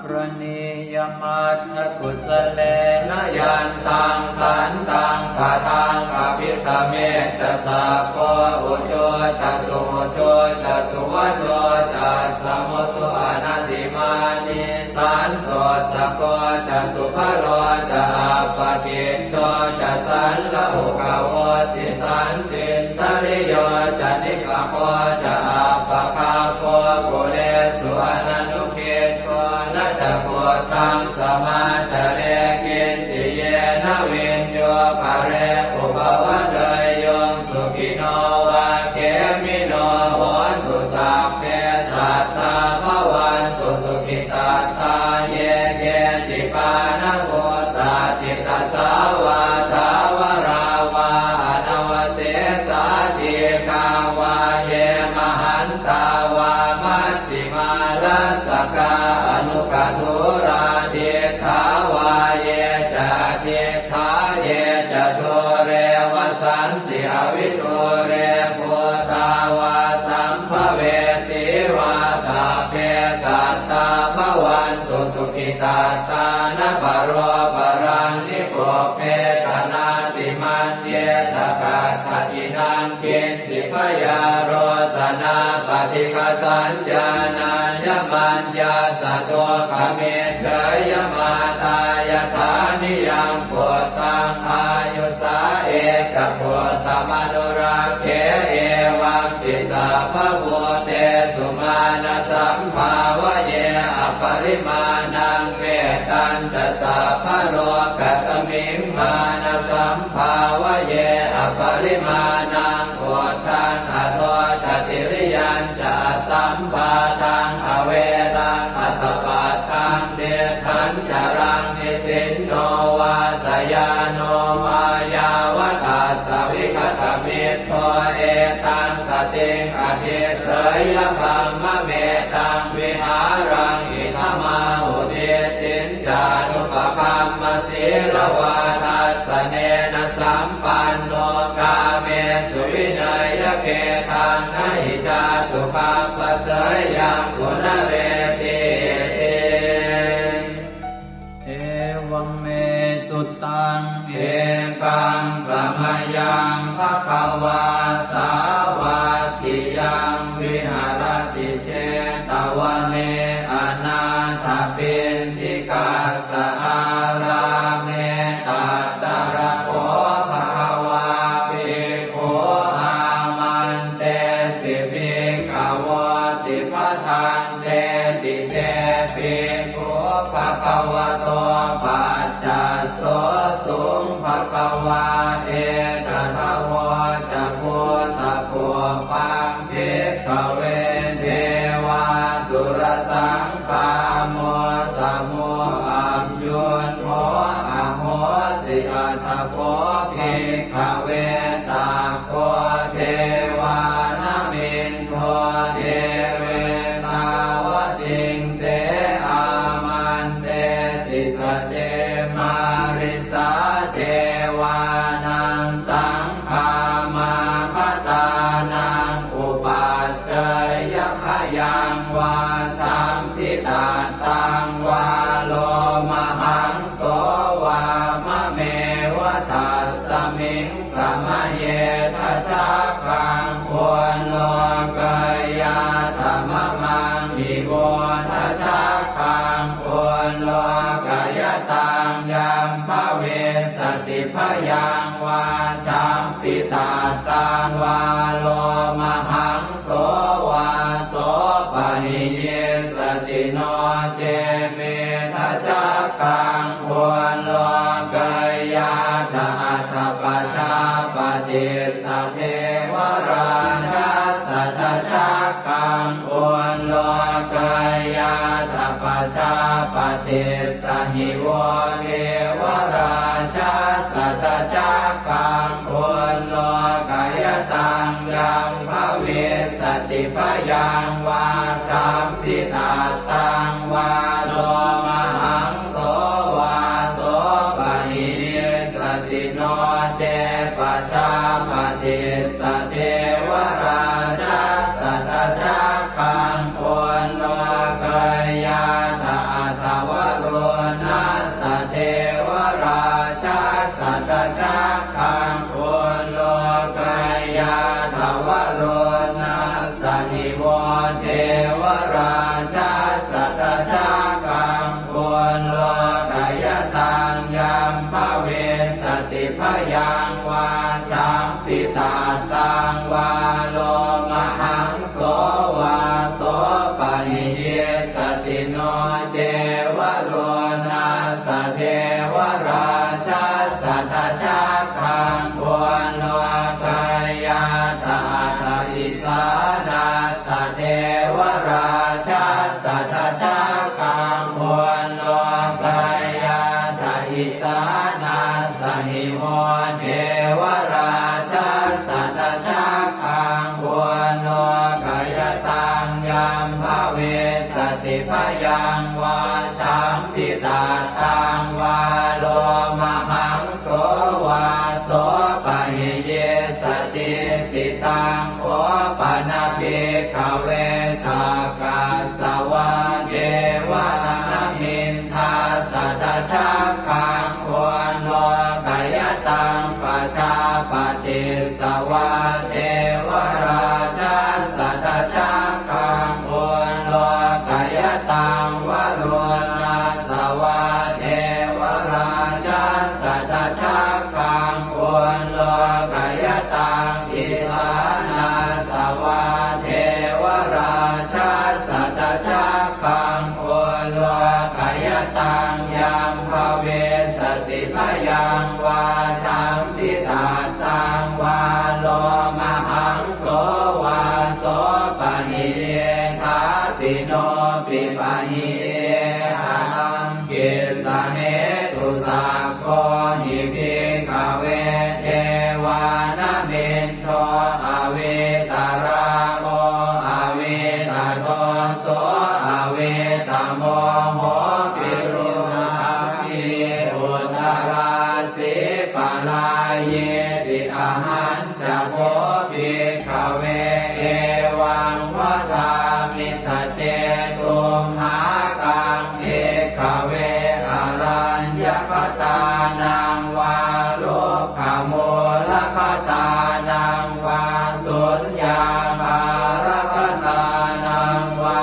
Karaṇīyamatthakusalena yantaṃ santaṃ padaṃ abhisamecca sakko ujū ca suhujū ca suvaco cassa mudu anatimānī santussako ca subharo ca appakicco ca sallahukavutti santindriyo ca nipako ca appagabbho kulesu ananu giddho. Na ca khuddaṃ samācare kiñci yena viññū pare upavadeyyuṃ. Sukhino vā khemino hontu sabbe sattā bhavantu sukhitattā. Ye keci pāṇabhūtatthi tasā vā thāvarā vā anavasesā dīghā vā ye mahantā vā maj jhimā rassakā aṇukathūlā diṭṭhā vā ye ca adiṭṭhā ye ca dūre vasanti avidūre bhūtā vā sambhavesī vā sabbe sattā bhavantu sukhitattā. Na paro paraṃ nikubbetha nātimaññetha katthaci naṃ kiñ ci byārosanā paṭighasaññā nāññamaññassa dukkhamiccheyya. Mātā yathā niyaṃ puttaṃ āyusā ekaputtamanurakkhe evampi sabbabhūtesu mānasambhāvaye aparimāṇaṃ. Mettañca sabbalokasmiṃ mānasambhāvaye aparimāṇaṃ uddhaṃ adho ca tiriyañca asambādhaṃ averaṃ asapattaṃ. Tiṭṭhañcaraṃ nisinno vā sayāno vā yāvatassa vigatamiddho etaṃ satiṃ adhiṭṭheyya brahmametaṃ vihāraṃ idhamāhu. Diṭṭhiñ ca anupagamma sīlavā dassanena sampanno kāmesu vineyya gedhaṃ na hi jātu gabbhaseyyaṃ punaretīti. Evaṃ me sutaṃ. Ekaṃ samayaṃ bhagavā sāvatthiyaṃ viharati jetavane anāthapiṇḍikassa ārāme. Tatra kho bhagavā bhikkhū āmantesi bhikkhavoti. Bhadanteti te bhikkhū bhagavato paccassosuṃ. Bhagavā etadavoca. Bhūtapubbaṃ bhikkhave devāsurasaṅ gāmo samo aññuñho ahosi. Atha kho bhikkhave sakko devānamindo devetāvatiṃse āmantesi. Sace mārisā devānaṃ saṅ gāmāgatānaṃ upaccayya khayaṃ vā sambhitattaṃ vā lomahaṃso vā mameva tassa Miṃ samaye dajaggaṃ ullokayātha mamaṃ hi vo dajaggaṃ ullokayataṃ yaṃ bhavissati bhayaṃ vā champittattaṃ vā lomahaṃso vā sopahiyissati no ce me dajaggaṃ ullokayātha atha pajāpatissa devarājassa dajaggaṃ ullokayātha pajāpatissa hi vo devarājassa dajaggaṃ ullokayataṃ yaṃ bhavissati bhayaṃ vā champittattaṃ vā lomahaṃso vā sopahiyissati no ce pajāpatissa devarājassa dajaggaṃ ullokayātha atha varuṇassa devarājassa dajaggaṃ ullokayātha varuṇassa hi vo devarājassa dajaggaṃ ullokayataṃ yaṃ bhavissati bhayaṃ vā champittattaṃ vā lomahaṃso vā sopahiyissati no ce varuṇassa devarājassa dajaggaṃ ullokayātha atha isānassa devarājassa dajaggaṃ ullokayātha isānassa hi vo devarājassa dajaggaṃ ullokayataṃ yaṃ bhavissati bhayaṃ vā champittattaṃ vā lomahaṃso vā sopahiyissati. Taṃ kho pana bhikkhave sakkas savā devanāmiṃ dassa dajaggaṃ ullokayataṃ pajāpatissa vā devarājassa dajaggaṃ ullokayataṃ varuṇassa vā devarājassa dajaggaṃ ullokayataṃ isānassa vā devarājassa dajaggaṃ ullokayataṃ yaṃ bhavissati bhayaṃ vā champittattaṃ vā lomahaṃso vā sopahiyye thāpi no pipahiye haraṃ. Kissa hetu sakko hi bhikkhave devānamindo avītarāgo avītadoso avītamoho virūḷhakī uttarāsī parāyīti. Ahañ ca kho bhikkhave evaṃ vadāmi: sace tumhākaṃ bhikkhave araññakatānaṃ vā rukkhamūlakatānaṃ vā suññāgārakatānaṃ vā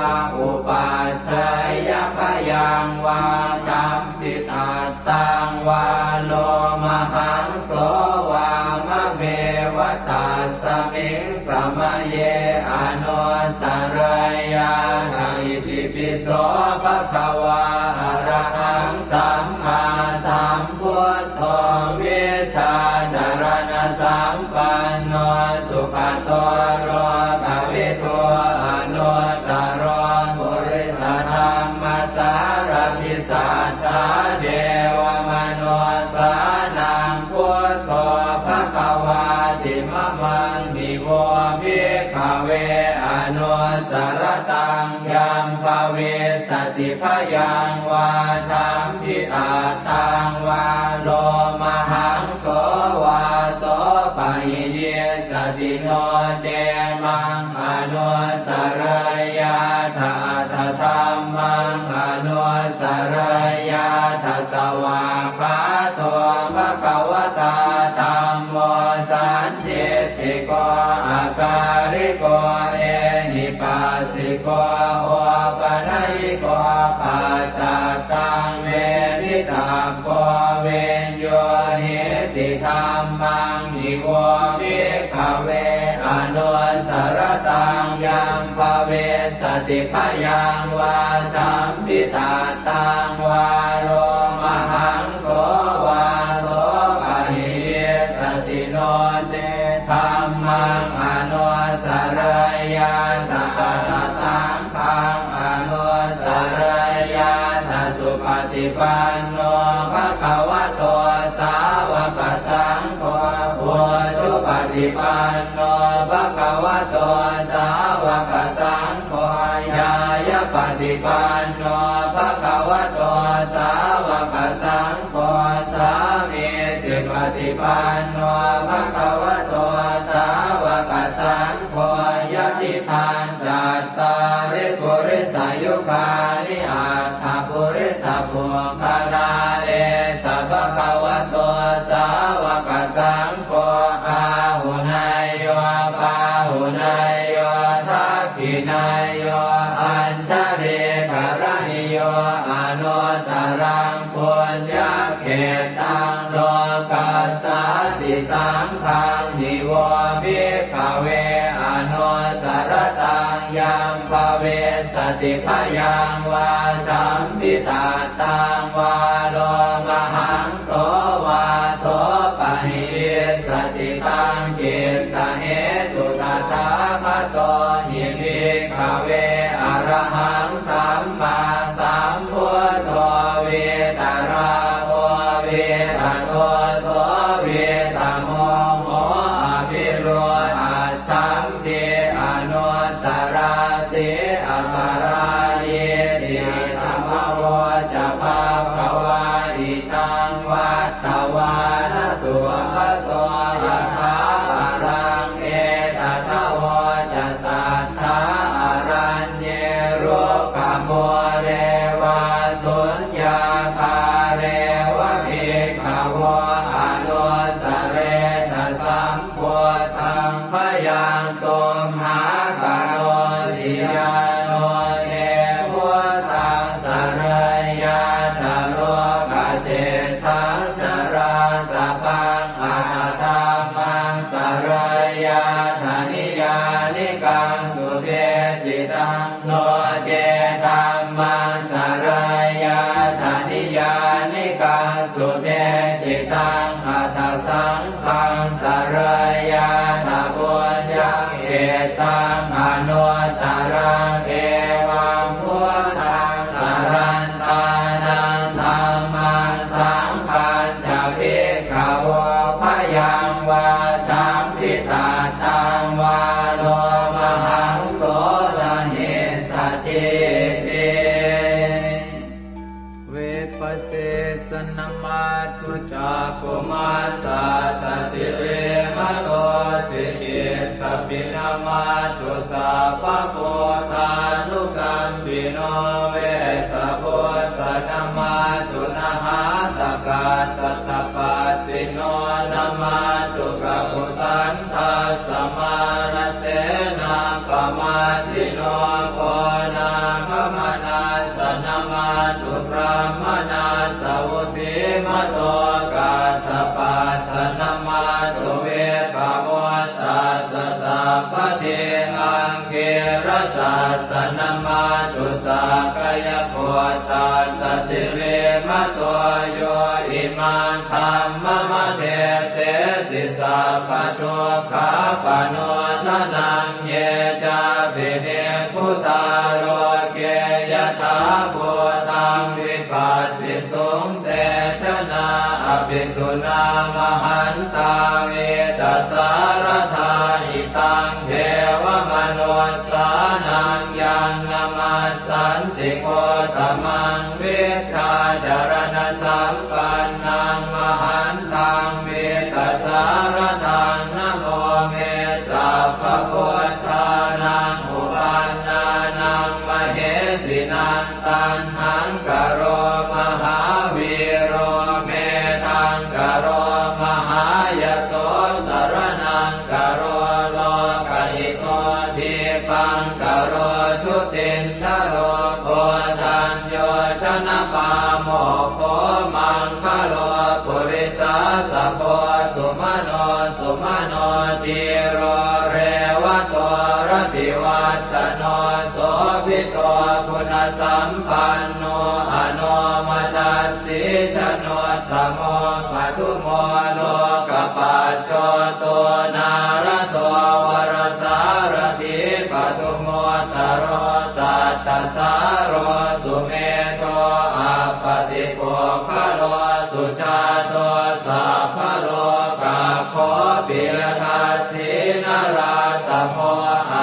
upajjhāyabhayaṃ vā champittattaṃ vā lomahaṃso vā mameva tasmiṃ samaye anussarayyātha. Itipi so bhagavā arahaṃ sammāsambuddho vijjācaraṇasampanno sugato lokavidū anuttaro purisadammasārathi satthā devamanussānaṃ buddho bhagavāti. Mamaṃ hi vo bhikkhave anussarattaṃ yaṃ bhavissati bhayaṃ vā champittattaṃ vā lomahaṃso vā sopahiyissati no ce maṃ anussarayyātha atha dhammaṃ anussarayyātha. Svākkhāto bhagavatā dham sandiṭṭhiko akāliko ehipassiko opanayiko paccattaṃ veditabbo viññūhīti. Dhammaṃ hi vo bhikkhave anussaratāṃ yaṃ bhavissati bhayaṃ vā sampittattaṃ vā lomahaṃso vā so pahīyissati no ce dhammaṃ anussarayyātha atha saṅghaṃ anussarayyātha. Supaṭipanno bhagavato sāvakasaṅgho, ujupaṭipanno bhagavato sāvakasaṅgho, ñāyapaṭipanno bhagavato sāvakasaṅgho, sāmīcipaṭipanno bhagavato sāvakasaṅgho, yadidaṃ cattāri purisayugāni aṭṭha purisapuggalā, esa bhagavato sāvakasaṅgho, āhuneyyo pāhuneyyo dakkhiṇeyyo añjalikaraṇīyo anuttaraṃ puññakkhettaṃ lokassāti. Saṅghaṃ hi vo bhikkhave anussaratāṃ yaṃ bhavissati bhayaṃ vā sampittattaṃ vā lomahaṃso vā so pahīyissati. Taṃ kissa hetu tathāgato hi bhikkhave arahaṃ sammāsambuddho vītarāgo vītadoso vītamoho abhirūḷhaccham ti anussarāsi aparājīti. Idamavoca bhagavā. Idaṃ vattavāna bhagavato yathābalaṃ etadavoca satthā araññe rukkhamūle vā suññāgāre va bhikkhavo anussaretha sam buddhaṃ bhayaṃ tumhākarosi. Yāno te buddhaṃ sarayyātha lokaseṭṭhaṃ narāsabhaṃ atha dhammaṃ sarayyātha niyyānikaṃ subheccittaṃ no ce dhammaṃ sarayyātha niyyānikaṃ subheccittaṃ atha saṅghaṃ sarayyātha puññakkhettaṃ anuttaraṃ. Evaṃ buddhaṃ sarantānaṃ dhammaṃ saṅghañca bhikkhavo bhayaṃ vā sampittattaṃ vā lomahaṃso na hessatīti. Vipassissa namatthu cakkhumantassa sirīmato. Sikhītsapi namatthu sabbabuddhānukampino. Vessabhussa namatthu nhātakassa tapassino. Namatthu kakusandhassa mārasenappamaddino. Konāgamanassa namatthu brāhmaṇassa vusīmato. Kassapassa namatthu vippamuttassa sabbadhi. Aṅgīrasassa namatthu sakyaputtassa sirīmato. Yo imaṃ dhammamādesesi sabbadukkhāpanūdanaṃ. Ye cāpi nibbu tā loke yathābhūtaṃ vipassisuṃ, te janā apisuṇā mahantā vītasāradā. Hitaṃ devamanussānaṃ yaṃ namassanti Gotamaṃ, vijjācaraṇasampannaṃ mahantaṃ vītasāradaṃ. Namo me sabbabuddhānaṃ uppannānaṃ mahesinaṃ. Taṇhaṅkaro mahāvīro, medhaṅkaro mahāyaso, sar sumano dhīro revato rativassano sobhito guṇasampanno anomadassī januttamo padumo lokapajjoto nārado varasārathī padumu ttaro sattasāro sumedho appatipuggalo sujāto sabbalokaggo piyadassī narāsamo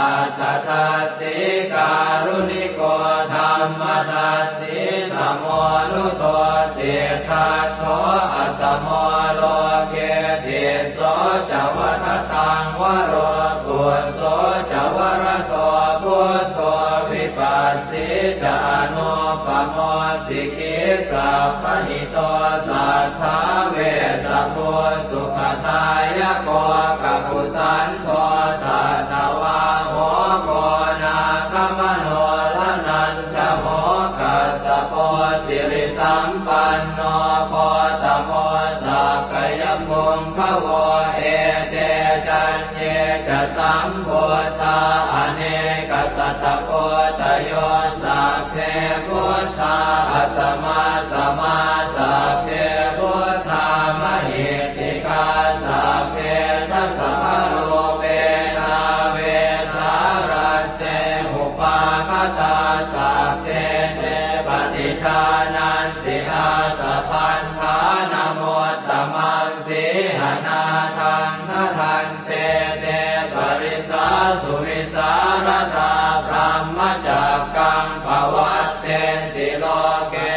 atthadassī kāruṇiko dhammadassī tamonudo siddhattho asamo loke tisso ca vadataṃ varo phusso ca varato buddho vipassī ca anūpamo sikhī sabbahito satthā vessabhū sukhadāyako kakusandho satthavāho koṇāgamano dhananjavo kassapo sirisampanno gotamo sakyapuṅgavo ete caññe ca sambuddhā anekasatakoṭayo sabbe buddhā asamasamā sabbe buddhā mahiddhikā sabbe dasabalūpena vesālā te upāgatā sabbe te paṭijānanti ātappamāṇamuttamaṃ sīhanāthaṃ bhaddante te parisāsu vivīsaratā brahmacakkaṃ pavattenti loke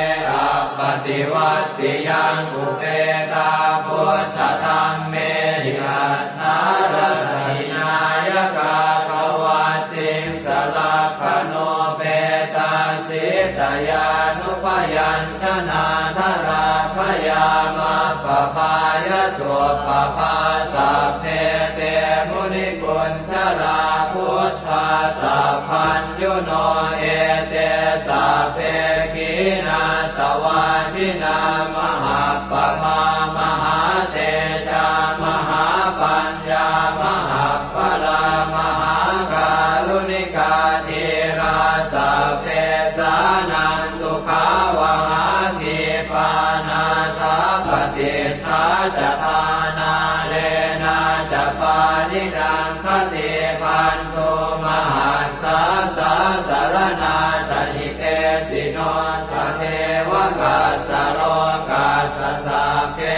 appaṭivattiyaṃ upetā buddhadhammehi atthārasa hināyakā pavatsiṃsa lakkhaṇupetā sītyānubyañjanādharā bhayaṃ appabhāya suppabhā sabbe te munikuñjarā buddhā sabbaññuno ete sabbe khīṇāsavā jinā mahāppamā mahātejā mahāpaññā mahāppalā mahākāruṇikā dhīrā sabbesānaṃ sukhāvahā khīpā nāthapaṭiṭṭhā ca dhānālena ca pāṇinaṃ khatībhaṇḍu mahassā sāsaraṇā ca hitesino tatheva kassa lokassa sabbe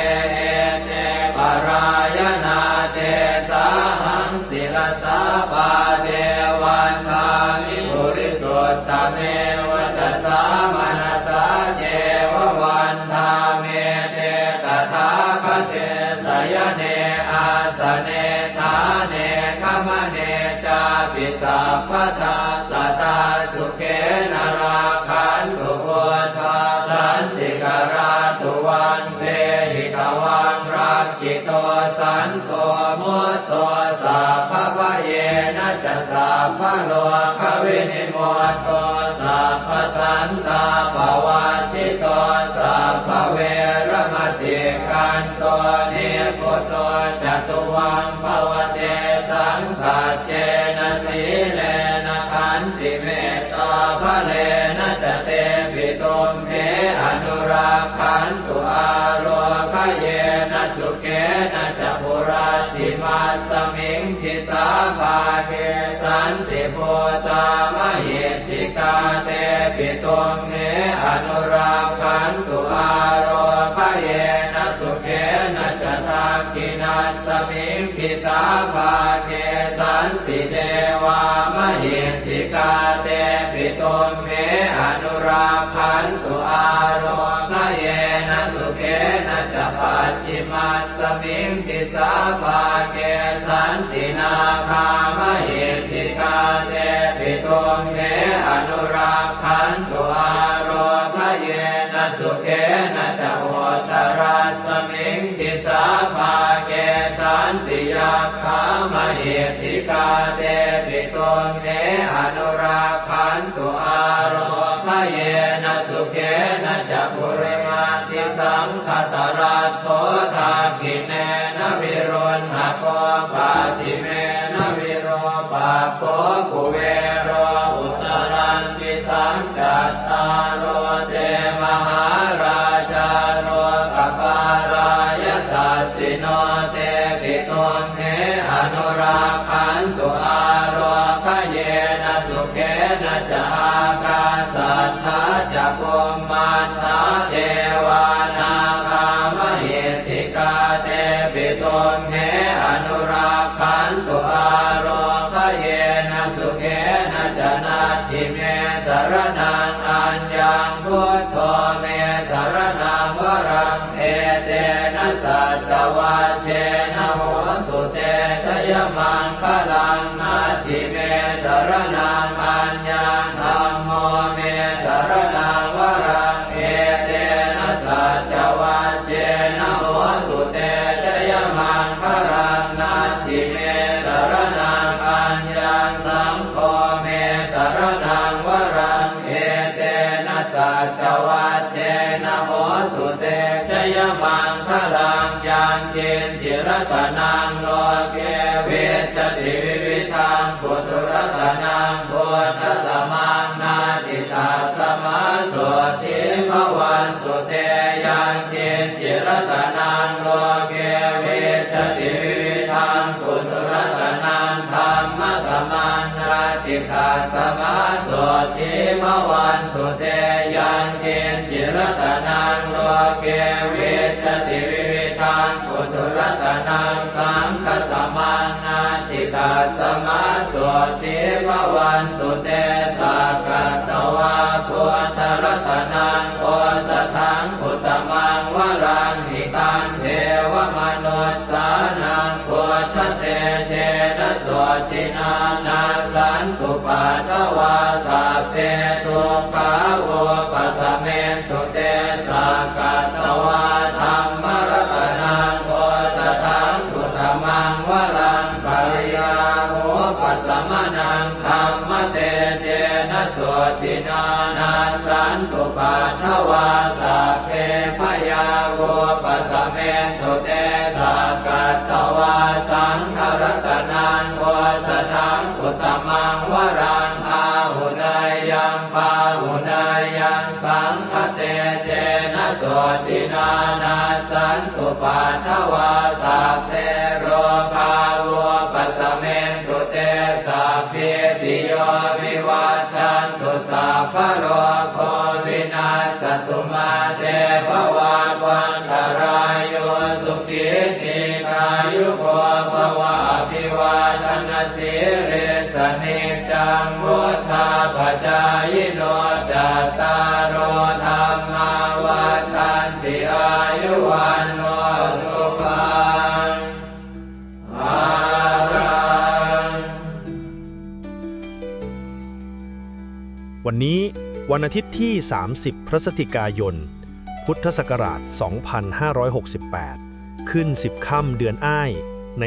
ete parāyanā tesāhaṃ sirasā pāde vandāmi purisuttame vacasā manasā ceva vandāmete tathāgate sayane āsane ṭhāne gamane cāpi sabbadā sadā sukhena rakkhantu buddhā santikarā suvaṃ dehi tvaṃ rakkhito santo mutto sabbabhayena ca sabbarogavinimutto sabbasantāpavajjito sabbaveramatikkanto nibbuto ca tuvaṃ bhava tesaṃ saccena sīlena khantimettābalena ca tepi tumhe anurakkhantu ārogyena sukhena ca hurattimasmiṃ disābhāge santibhūtā mahiddhikā tepi tumhe anurakkhantu ārogyena sukhena ca dakkhiṇasmiṃ disābhāge santidevā mahiddhikā tepi tumhe anurakkhantu ārogyena sukhena ca pacchimasmiṃ disābhāge santi nāgā mahiddhikā tepi tumhe anurakkhantu ārogyena sukhena ca uttarasmiṃ disābhāge santi yakkhā mahiddhikā tepi tumhe anurakkhantu ārogyena yena sukhena ca purimaṃ disaṃ dhataraṭṭho dakkhiṇena viruḷhako pacchimena virūpakkho kuvero uttaraṃ disaṃ. Cattāro te mahārājā lokapālā yasassino tepi tumhe anurakkhantu ālokayena sukhena ca. Ākāsaṭṭhā ca bhummaṭṭhā devā nāgā mahiddhikā tepi tumhe anurakkhantu ālokayena sukhena ca. Natthi me saraṇaṃ aññaṃ, buddho me saraṇaṃ varaṃ, etena saccavajjena hotu te jayamaṅgalaṃ. Natthi me saraṇaṃ aññaṃ, dhammo me saraṇaṃ varaṃ, etena saccavajjena hotu te jayamaṅgalaṃ. Natthi me saraṇaṃ aññaṃ, saṅgho me saraṇaṃ varaṃ, etena saccavajjena hotu te jayamaṅgalaṃ. Yaṅkiñci ratanaṃ loke vijjati vividhaṃ puthu, ratanaṃ buddhasamaṃ natthi, tasmā sotthī bhavantu te. Yaṅkiñci ratanaṃ loke vijjati vividhaṃ puthu, ratanaṃ dhammasamaṃ natthi, tasmā sotthī bhavantu te. Yaṅkiñci ratanaṃ loke vijjati vividhaṃ puthu, ratanaṃ saṅghasamaṃ natthi, tasmā sotthī bhavantu te. Sakkatvā buddharatanaṃ osathaṃ uttamaṃ varaṃ, hitaṃ devamanussānaṃ buddhatejena sotthinā, nassantupaddavā sabbe dukkhā vūpasamentu te. Sakkatvā dhammaratanaṃ osathaṃ uttamaṃ varaṃ, pariḷāhūpasamanaṃ dhammatejena sotthinā, nassantupaddavā sabbe bhayā vūpasamentu te. Sakkatvā saṅgharatanaṃ osathaṃ uttamaṃ varaṃ, āhuneyyaṃ pāhuneyyaṃ saṅghatejena sotthinā, nassantupaddavā sabbe rogā vūpasamentu te. Sabbītiyo vivajjantu, sabbarogo vinassatu, mā te bhavatvantarāyo, sukhī dīghāyuko bhava. Abhivādanasīlissa niccaṃ vuḍḍhāpacāyino, cattāro dhammā vaḍḍhanti, āyu vaṇṇo sukhaṃ balaṃ. วันนี้วันอาทิตย์ที่ สามสิบ พฤศจิกายน พุทธศักราช สองพันห้าร้อยหกสิบแปด ขึ้น สิบ ค่ำเดือนอ้าย ใน